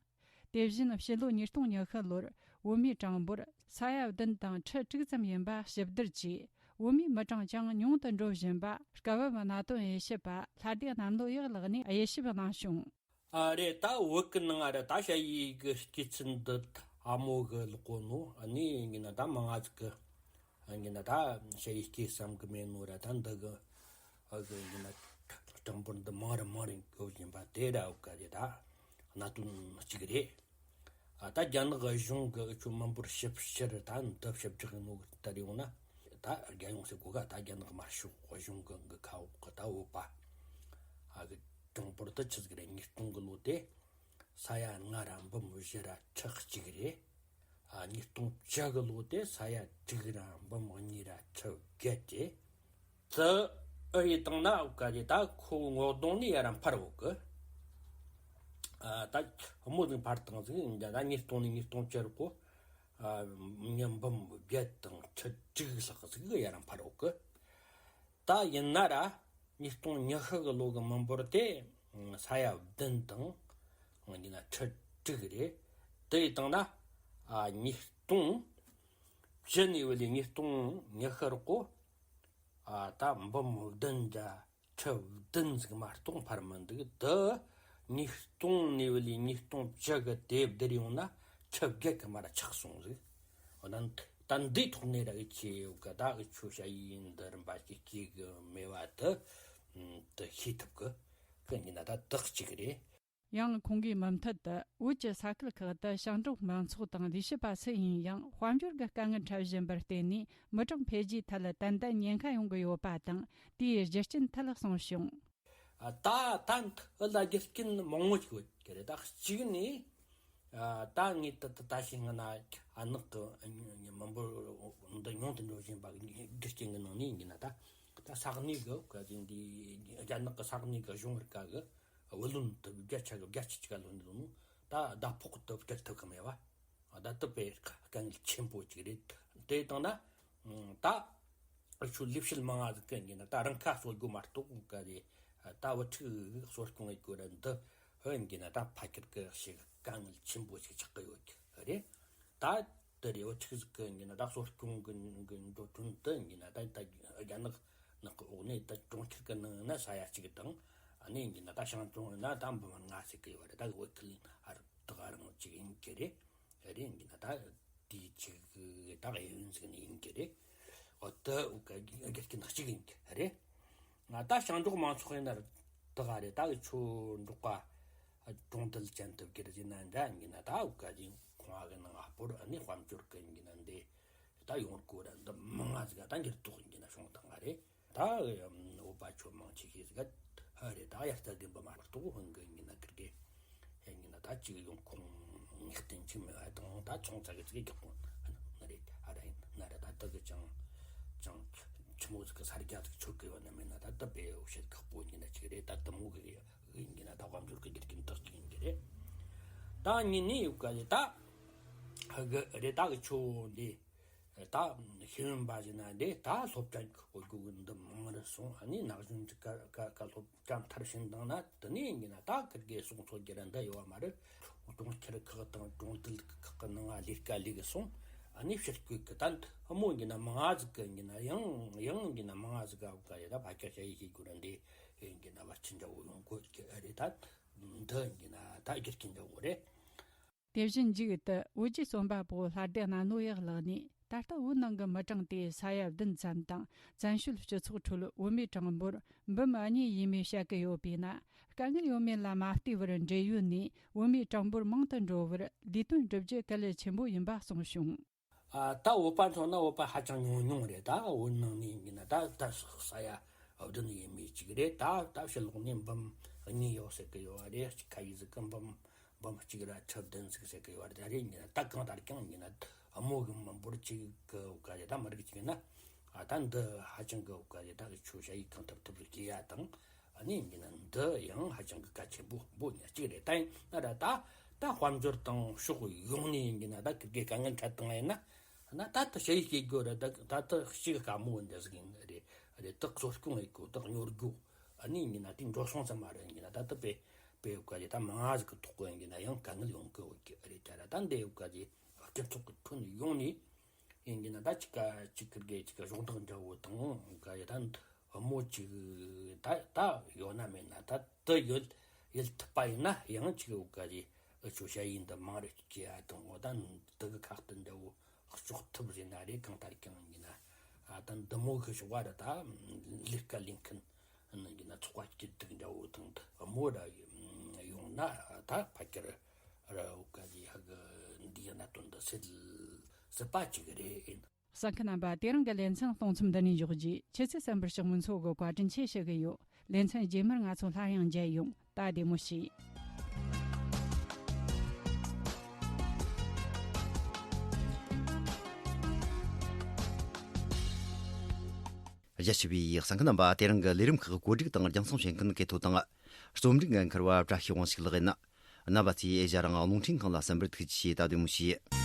དེ་བཞིན་ཕྱི་ལོ་ཉིས་སྟོང་ཉི་ཤུ་ལོར་བོད་མིའི་གྲངས་འབོར་ས་ཡ་བདུན་དང་ཁྲི་དྲུག་ཙམ་ཡིན་པ་ཞིབ་བསྡུར་གྱིས། བོད་མིའི་མི་གྲངས་ཀྱང་ཉུང་དུ་འགྲོ་བཞིན་པ་སྐབས་བབ་གནད་དོན་དབྱེ་ཞིབ་པ་ལྷ་སྡེ་གནམ་ལོ་ཡག་ལགས་ནས་དབྱེ་ཞིབ་གནང་བྱུང་། ཨ་རེད། ད་བོད་ཀྱི་ནང་ང་རེད། ད་ཞ་ཡི་གི་སྐྱེས་ཚུལ་འདི་ཨ་མོ་གི་ལོག་གོ་ནོ། ཨ་ནི་ཡིན་ན་ད་མང་ང་ཟིག་གི་ཡིན་ན་ད་ཞ་ཡི་སྐྱེས་བསམ་གི་མེད་ནོ་ར། ད་འདི་གི་ཨ་གི་ཡིན་ན་གྲངས་འབོར་འདི་མང་རུ་མང་རུ་འགྲོ་བཞིན་པ་དེ་ར་འོ་ག་རེད། ད་གནད་དོན་གཅིག་རེད། ཨ་ད་རྒྱ་ནག་གཞུང་གི་འུ་ཆོ་མི་འབོར་ཞིབ་བཤེར་ད་འདི་ཞིབ་ཕྲ་ཡིན་ནོ་གི་ལྟར་ཡོང་ན། ད་རྒྱལ་ཡོངས་སུ་གོ་ག་ད་རྒྱ་ནག་དམར་ཤོག་གཞུང་གི་གི་ཁ་འོག་གི་ད་བོད་པ་ཨ་གི་གྲངས་འབོར་དུ་ཆི་ཟིག་རེད། ཉིས་སྟོང་གི་ལོ་དེ་ས་ཡ་ལྔ་ར་འབུམ་བཞི་ར་ཁྲི་གཅིག་རེད། ཨ་ཉིས་སྟོང་བཅུ་གི་ལོ་དེ་ས་ཡ་དྲུག་ར་འབུམ་གཉིས་ར་ཁྲི་བརྒྱད་དེ། དེ་ཨེ་ཡི་བཏང་ན་འོ་ག་རེད། ད་ཁོ་ངོ་གདོང་ནས་ཡར་འཕར་འོ་གི། ཨ་ད་མོ་ཟིག་འཕར་བཏང་ཟིག་ཡིན་ཀྱང་ད་ཉིས་སྟོང་ནས་ཉིས་སྟོང་བཅུ་རུ་གོ། ཨ་མི་འབུམ་བརྒྱད་དང་ཁྲི་དྲུག་ལྷག་ཟིག་ཡར་འཕར་འོ་གི། ད་ཡིན་ན་ར་ཉིས་སྟོང་ཉི་ཤུ་གི་ལོ་གི་མི་འབོར་དེ་ས་ཡ་བདུན་དང་ཡིན་ན་ཁྲི་དྲུག་རེད། དེ་ཡི་བཏང་ན་ཨ་ཉིས་སྟོང་བཅུ་ནས་བ་ལས་ཉིས་སྟོང་ཉི་ཤུ་རུ་གོ། ཨ་ད་འབུམ་བདུན་ར་ཁྲི་བདུན་ཟིག་མ་གཏོགས་འཕར་མི་འདུག། དེ་ ཉིས་སྟོང་ནས་བ་ལས་ཉིས་སྟོང་བཅུ་གི་དེབ་བསྡུར་ཡོང་ན་ཁྱི་བརྒྱད་ཀྱི་མར་ཆག་སོང་ཟིག་འོ་ན་ད་འདིའི་ཐོག་ནས་ར་གི་ཆེ་ཡོད་གི་ད་གི་ཆོ་ཞ་ཡིས་འདི་རིམ་པ་ཞིག་སྐྱེ་གི་མེད་བ་དུ་དུ་ཤེས་ཐུབ་གི་གི་ཡིན་ན་ད་དག་ཅིག་རེད། ཡང་ཁོང་གིས་མུ་མཐུད་དུ་བོད་ཀྱི་ས་ཁུལ་ཁག་ཏུ་ཞིང་འབྲོག་མང་ཚོགས་དང་ལས་བྱེད་པ་སུ་ཡིན་ཡང་དཔལ་འབྱོར་གྱི་དཀའ་ངལ་འཕྲད་བཞིན་པར་བརྟེན་ནས་མི་གྲངས་འཕེལ་རྒྱས་ཐད་ཏན་ཏན་ཉེན་ཁ་ཡོང་གི་ཡོད་པ་དང་དེའི་རྒྱུ་རྐྱེན་ཐད་གསུངས་བྱུང་། ད་ད་འདི་ལ་རྒྱུ་རྐྱེན་མང་བོ་ཞིག་ཡོད་ཀྱི་རེད། ད་གཅིག་ནས་ད་ངས་ད་ད་ད་ཤི་ང་ན་ཨ་ནག་གི་མི་འབོར་འདི་ཉུང་དུ་འགྲོ་བཞིན་པ་རྒྱུ་རྐྱེན་གྱི་ནང་ནས་ཡིན་ན་ད་ད་ས་གནས་གི་ག་ཅིག་འདི་རྒྱ་ནག་གི་ས་གནས་གི་གཞུང་རིག་པ་གི་བུ་ལོན་དུ་བརྒྱ་ཆ་གི་བརྒྱད་ཅུ་གཅིག་ལོན་འདུག་ནོ། ད་ཟླ་ཕོགས་དུ་སྤྲད་ཐུབ་གི་མེད་བ། ད་དུ་པའི་དཀའ་ངལ་ཆེན་པོ་ཅིག་རེད། དེ་དང་ན་ད་ཁྱོད་ལས་བྱེད་མང་ང་ཟིག་གི་ཡིན་ན་ད་རང་ཁ་གསོ་དགོས་མ་གཏོགས་ག་རེ་ད་བུ་ཕྲུག་གསོ་སྐྱོང་ཡེད་དགོས་ར་འདི་ཧོན་གྱི་ན་ད་ཕ་ཁྱེར་གི་ཞིག་དཀའ་ངལ་ཆེན་པོ་ཞིག་ཆགས་གི་ཡོད་གི་རེད། ད་དེ་རེ་བ་ཆིག་ཟིག་གི་ཡིན་ན་ད་གསོ་སྐྱོང་གི་གི་འགྲོ་དོན་དུ་ཡིན་ན་ད་ད་རྒྱ་ནག་ནག་གི་འོག་ནས་ད་གྲོང་ཁྱེར་གི་ནང་ན་ས་ཡ་གཅིག་དང་ཨ་ནི་ཡིན་ན་ད་ཤང་ཀྲོང་ན་ད་འབུམ་ལྔ་ཟིག་གི་ཡོད་རེད། ད་གི་བོད་ཁུལ་ཨར་དག་རང་གཅིག་ཡིན་གི་རེད། རེད་ཡིན་ན་ད་དེའི་ཆིག་ད་གཡས་གཡོན་ཟིག་ནས་ཡིན་གི་རེད། འོ་ད་འུ་ག་རྒྱུ་རྐྱེན་གཅིག་ཡིན་གི་རེད། ང་ད་ཤང་འབྲོག་མང་ཚོགས་ཡིན་ན་དག་རེད། ད་གི་ཆོ་འབྲོག་པ་གྲོང་རྡལ་ཅན་དུ་བསྒྱུར་ཟིན་ན་འདྲ་ཡིན་ན་ད་འུ་ག་ཅིག་ཁོང་གི་ནང་ཨ་སྤོར་ཨ་ནི་དཔལ་འབྱོར་གི་ཡིན་ན་འདི་ད་ཡོང་སྒོ་ར་འདི་མང་ང་ཟིག་ད་འགྱུར་ལྡོག་ཡིན་ན་བྱུང་བཏང་ང་རེད། ད་འོ་པ་ཆོ་མང་ཆེ་ཤེས་ཟིག་ཧ་རེད། ད་དབྱར་རྩྭ་དགུན་འབུ་མ་གཏོགས་ཧོན་གི་ཡིན་ན་ཁིར་གི་ཡིན་ན་ད་ཅིག་ཡོང་ཁོང་ངེས་གཏན་ཆི་མེད་བ་དང་ད་ཚོང་ཚ་གི་ཅིག་རྒྱག་གོང་ན་རེད། ཨ་ར་ཡིན་ན་རེད། ད་ད་གི་ཅང་ཅང་ཆི་མོ་ཟིག་གི་ས་རྒྱ་ཟིག་ཆོད་གི་ཡོད་ན་མེད་ན་ད་ད་པེ་འོ་ཤེད་ཁག་པོ་ཡིན་ན་ཅིག་རེད། ད་ད་མོ་གི་ཡིན་ན་ད་དཔལ་འབྱོར་གི་རྒྱུ་རྐྱེན་དག་ཅིག་ཡིན་གི་རེད། ད་ཉིན་ནས་ཡོད་ག་ལེ་ད་ཧ་གི་རེད། ད་གི་ཆོ་འདི་ད་ཤེས་ཡོན་པ་ཟིན་ན་འདི་ད་སློབ་གྲྭ་འགོ་འགོ་འདི་མང་རུ་སོང་། ཨ་ནི་ན་གཞོན་གྱི་ཀ་ཀ་ཀ་སློབ་གྲྭ་མཐར་ཕྱིན་བཏང་ན་དེ་ནས་ཡིན་ན་ད་ཁིར་གི་སོང་ཚོ་རྒྱུ་ར་འདི་ཡོད་བ་མ་རེད། གྲོང་ཁྱེར་ཁག་དང་གྲོང་རྡལ་ཁག་གི་ནང་ལས་ཀ་ལས་གི་སོང་། ཨ་ནི་ཕྱིར་སྐུལ་གི་ད་ཧ་མོ་ཡིན་ན་མང་ང་ཟིག་གི་ཡིན་ན་ཡང་ཡང་ཡིན་ན་མང་ང་ཟིག་ག་བ་ག་ཡ་ད་ཕ་ཁྱ་ཤ་ཡི་ཤེས་རྒྱུ་ར་འདི་ཡིན་གི་ན་བར་ཆི་འདྲ་བོ་ཡོང་དགོས་ཀྱི་ཨ་རེད། ད་འདི་ཡིན་གི་ན་ད་རྒྱུ་རྐྱེན་འདྲ་བོ་རེད། དེ་བཞིན་མཇུག་ཏུ་བོད་ཀྱི་རྩོམ་པ་པོ་ལྷ་སྡེ་གནའ་ནོ་ཡག་ལགས་ནས་ད་ལྟ་བོད་ནང་གི་མི་གྲངས་དེ་ས་ཡ་བདུན་ཙམ་དང་བཙན་བྱོལ་སྤྱི་ཚོགས་ཁྲོད་བོད་མིའི་གྲངས་འབོར་འབུམ་གཉིས་ཡས་མས་བཤད་ཀྱི་ཡོད་པས་ན། དཀའ་ངལ་ཡོད་མེད་ལ་མ་ལྟོས་པར་འབྲེལ་ཡོད་ནས་བོད་མིའི་གྲངས་འབོར་མང་དུ་འགྲོ་བར་ལས་དོན་བསྒྲུབ་རྒྱུ་གལ་ཆེན་པོ་ཡིན་པ་གསུངས་བྱུང་། ཨ་ད་བོད་པ་མཚོན་ན་བོད་པ་ཧ་ཅང་ཉུང་ཉུང་རེད། ད་བོད་ནང་ནས་ཡིན་ན་ད་ད་ས་ཡ་བདུན་ཡས་མས་གཅིག་རེད། ད་ད་ཕྱི་ལོགས་ནས་འབུམ་གཉིས་ཡོད་ཟེར་གི་ཡོད་རེད། ཁ་ཡི་ཟིག་གི་འབུམ་འབུམ་གཅིག་ར་ཁྲི་བདུན་ཟིག་ཟེར་གི་ཡོད་རེད། ད་རེད་ཡིན་ན་ད་གང་ལྟར་ཀྱང་ཡིན་ན་དམོ་གི་མི་འབོར་གཅིག་གི་བཀའ་རེད། ད་མི་རིགས་གཅིག་ཡིན་ན་ཨ་ད་འདི་ཧ་ཅང་གི་བཀའ་རེད། ད་གི་ཆོ་ཞ་ཡི་གང་ཐུབ་ཐུབ་རེ་སྐྱེ་ཡ་དང་། ཨ་ནི་ཡིན་གྱི་ན་འདི་ཡང་ཧ་ཅང་གི་གལ་ཆེན་པོ་པོ་ཉག་གཅིག་རེད། ད་ཡིན་ན་ར་ད་ད་དཔལ་འབྱོར་དང་ཕྱོགས་ཡོངས་ནས་ཡིན་གྱི་ན་ད་ཁིར་གི་དཀའ་ངལ་འཕྲད་བཏང་ཡིན་ན་ན་ད་ད་ཞི་བའི་སྐྱེ་རྒྱུ་ར་ད་ད་ད་ཞིག་དཀའ་མོ་འདི་ཟིག་ཡིན་རེད། རེད་ད་གསོ་སྐྱོང་ཡེད་དགོས་ད་གཉོར་དགོས། ཨ་ནི་ཡིན་གྱི་ན་དེ་འགྲོ་སོང་ཙམ་མ་རེད། ཡིན་གྱི་ན་ད་ད་པེ་པེ་ཡོད་ག་ཡི་ད་མང་ང་ཟིག་གི་ཐོག་གི་ཡིན་གྱི་ན་ཡང་དཀའ་ངལ་ཡོང་གི་ཡོད་གི་རེད། ད་ར་ད་འདི་ཡོད་ག་ཡི་སྤྱི་ཚོགས་ཀྱི་ཁྲོད་ནས་ཡོང་ནས། ཡིན་གྱི་ན་ད་ཅིག་ག་ཅིག་ཁིར་གི་ཅིག་ག་གཞོགས་འདེགས་འདྲ་བོ་དང་ག་ཡི་ད་མོ་ཅིག་ད་ད་ཡོད་ན་མེད་ན་ད་དུ་ཡོད་ཡིད་ཐུབ་པ་ཡིན་ན་ཡང་ཅིག་ཡོད་ག་ཡི་ཨུ་ཆོ་ཞ་ཡིན་ད་མང་རེ་ཅིག་ཡ་དང་འོ་ད་དུ་གི་ཁག་ཏུ་འདྲ་བོ་ལྕོགས་ཐུབ་རེད་ན་རེད། གང་ལྟར་ཀྱང་ཡིན་ན་ཨ་ད་འདི་མོ་གི་ཞོགས་པ་ར་ད་ལས་ཀ་ལས་མཁན་ནང་གི་ན་ཚོགས་པ་སྐྱིད་སྡུག་འདྲ་བོ་དང་དུ་མོ་ར་ཡོང་ན་ད་ཕ་ཁྱེར་ར་འོ་ག་ལི་ཧ་གི་འདི་ཡ་ན་དོན་དུ་སེལ་སྲིད་པ་ཅིག་རེད། གསན་མཁན་རྣམ་པ་དེ་རིང་གི་ལེ་ཚན་གཏོང་མཚམས་འདི་ནས་འཇོག་རྒྱུ། ཁྱེད་ཚོས་གསན་པར་ཕྱག་མུ་མཚོ་གི་བཀའ་དྲིན་ཆེ་ཞུ་གི་ཡོད། ལེ་ཚན་རྗེས་མར་ང་ཚོ་སླར་ཡང་མཇལ་ཡོང་། ད་བདེ་མོ་བྱོས། རྒྱ་ཆེ་བའི་གསན་མཁན་རྣམ་པ་དེ་རིང་གི་ལས་རིམ་ཁག་གོ་སྒྲིག་དང་རྒྱང་སྲིང་བྱེད་མཁན་གལ་ཐོ་དང་། རྩོམ་སྒྲིག་འགན་འཁུར་བ་བཀྲ་ཤིས་དབང་ཕྱུག་ལགས་ཡིན། རྣམ་པ་ཚོས་ཨེ་ཤ་རང་དབང་རླུང་འཕྲིན་ཁང་ལ་གསན་པར་ཐུགས་རྗེ་ཆེ། ད་བདེ་མོ་བྱོས།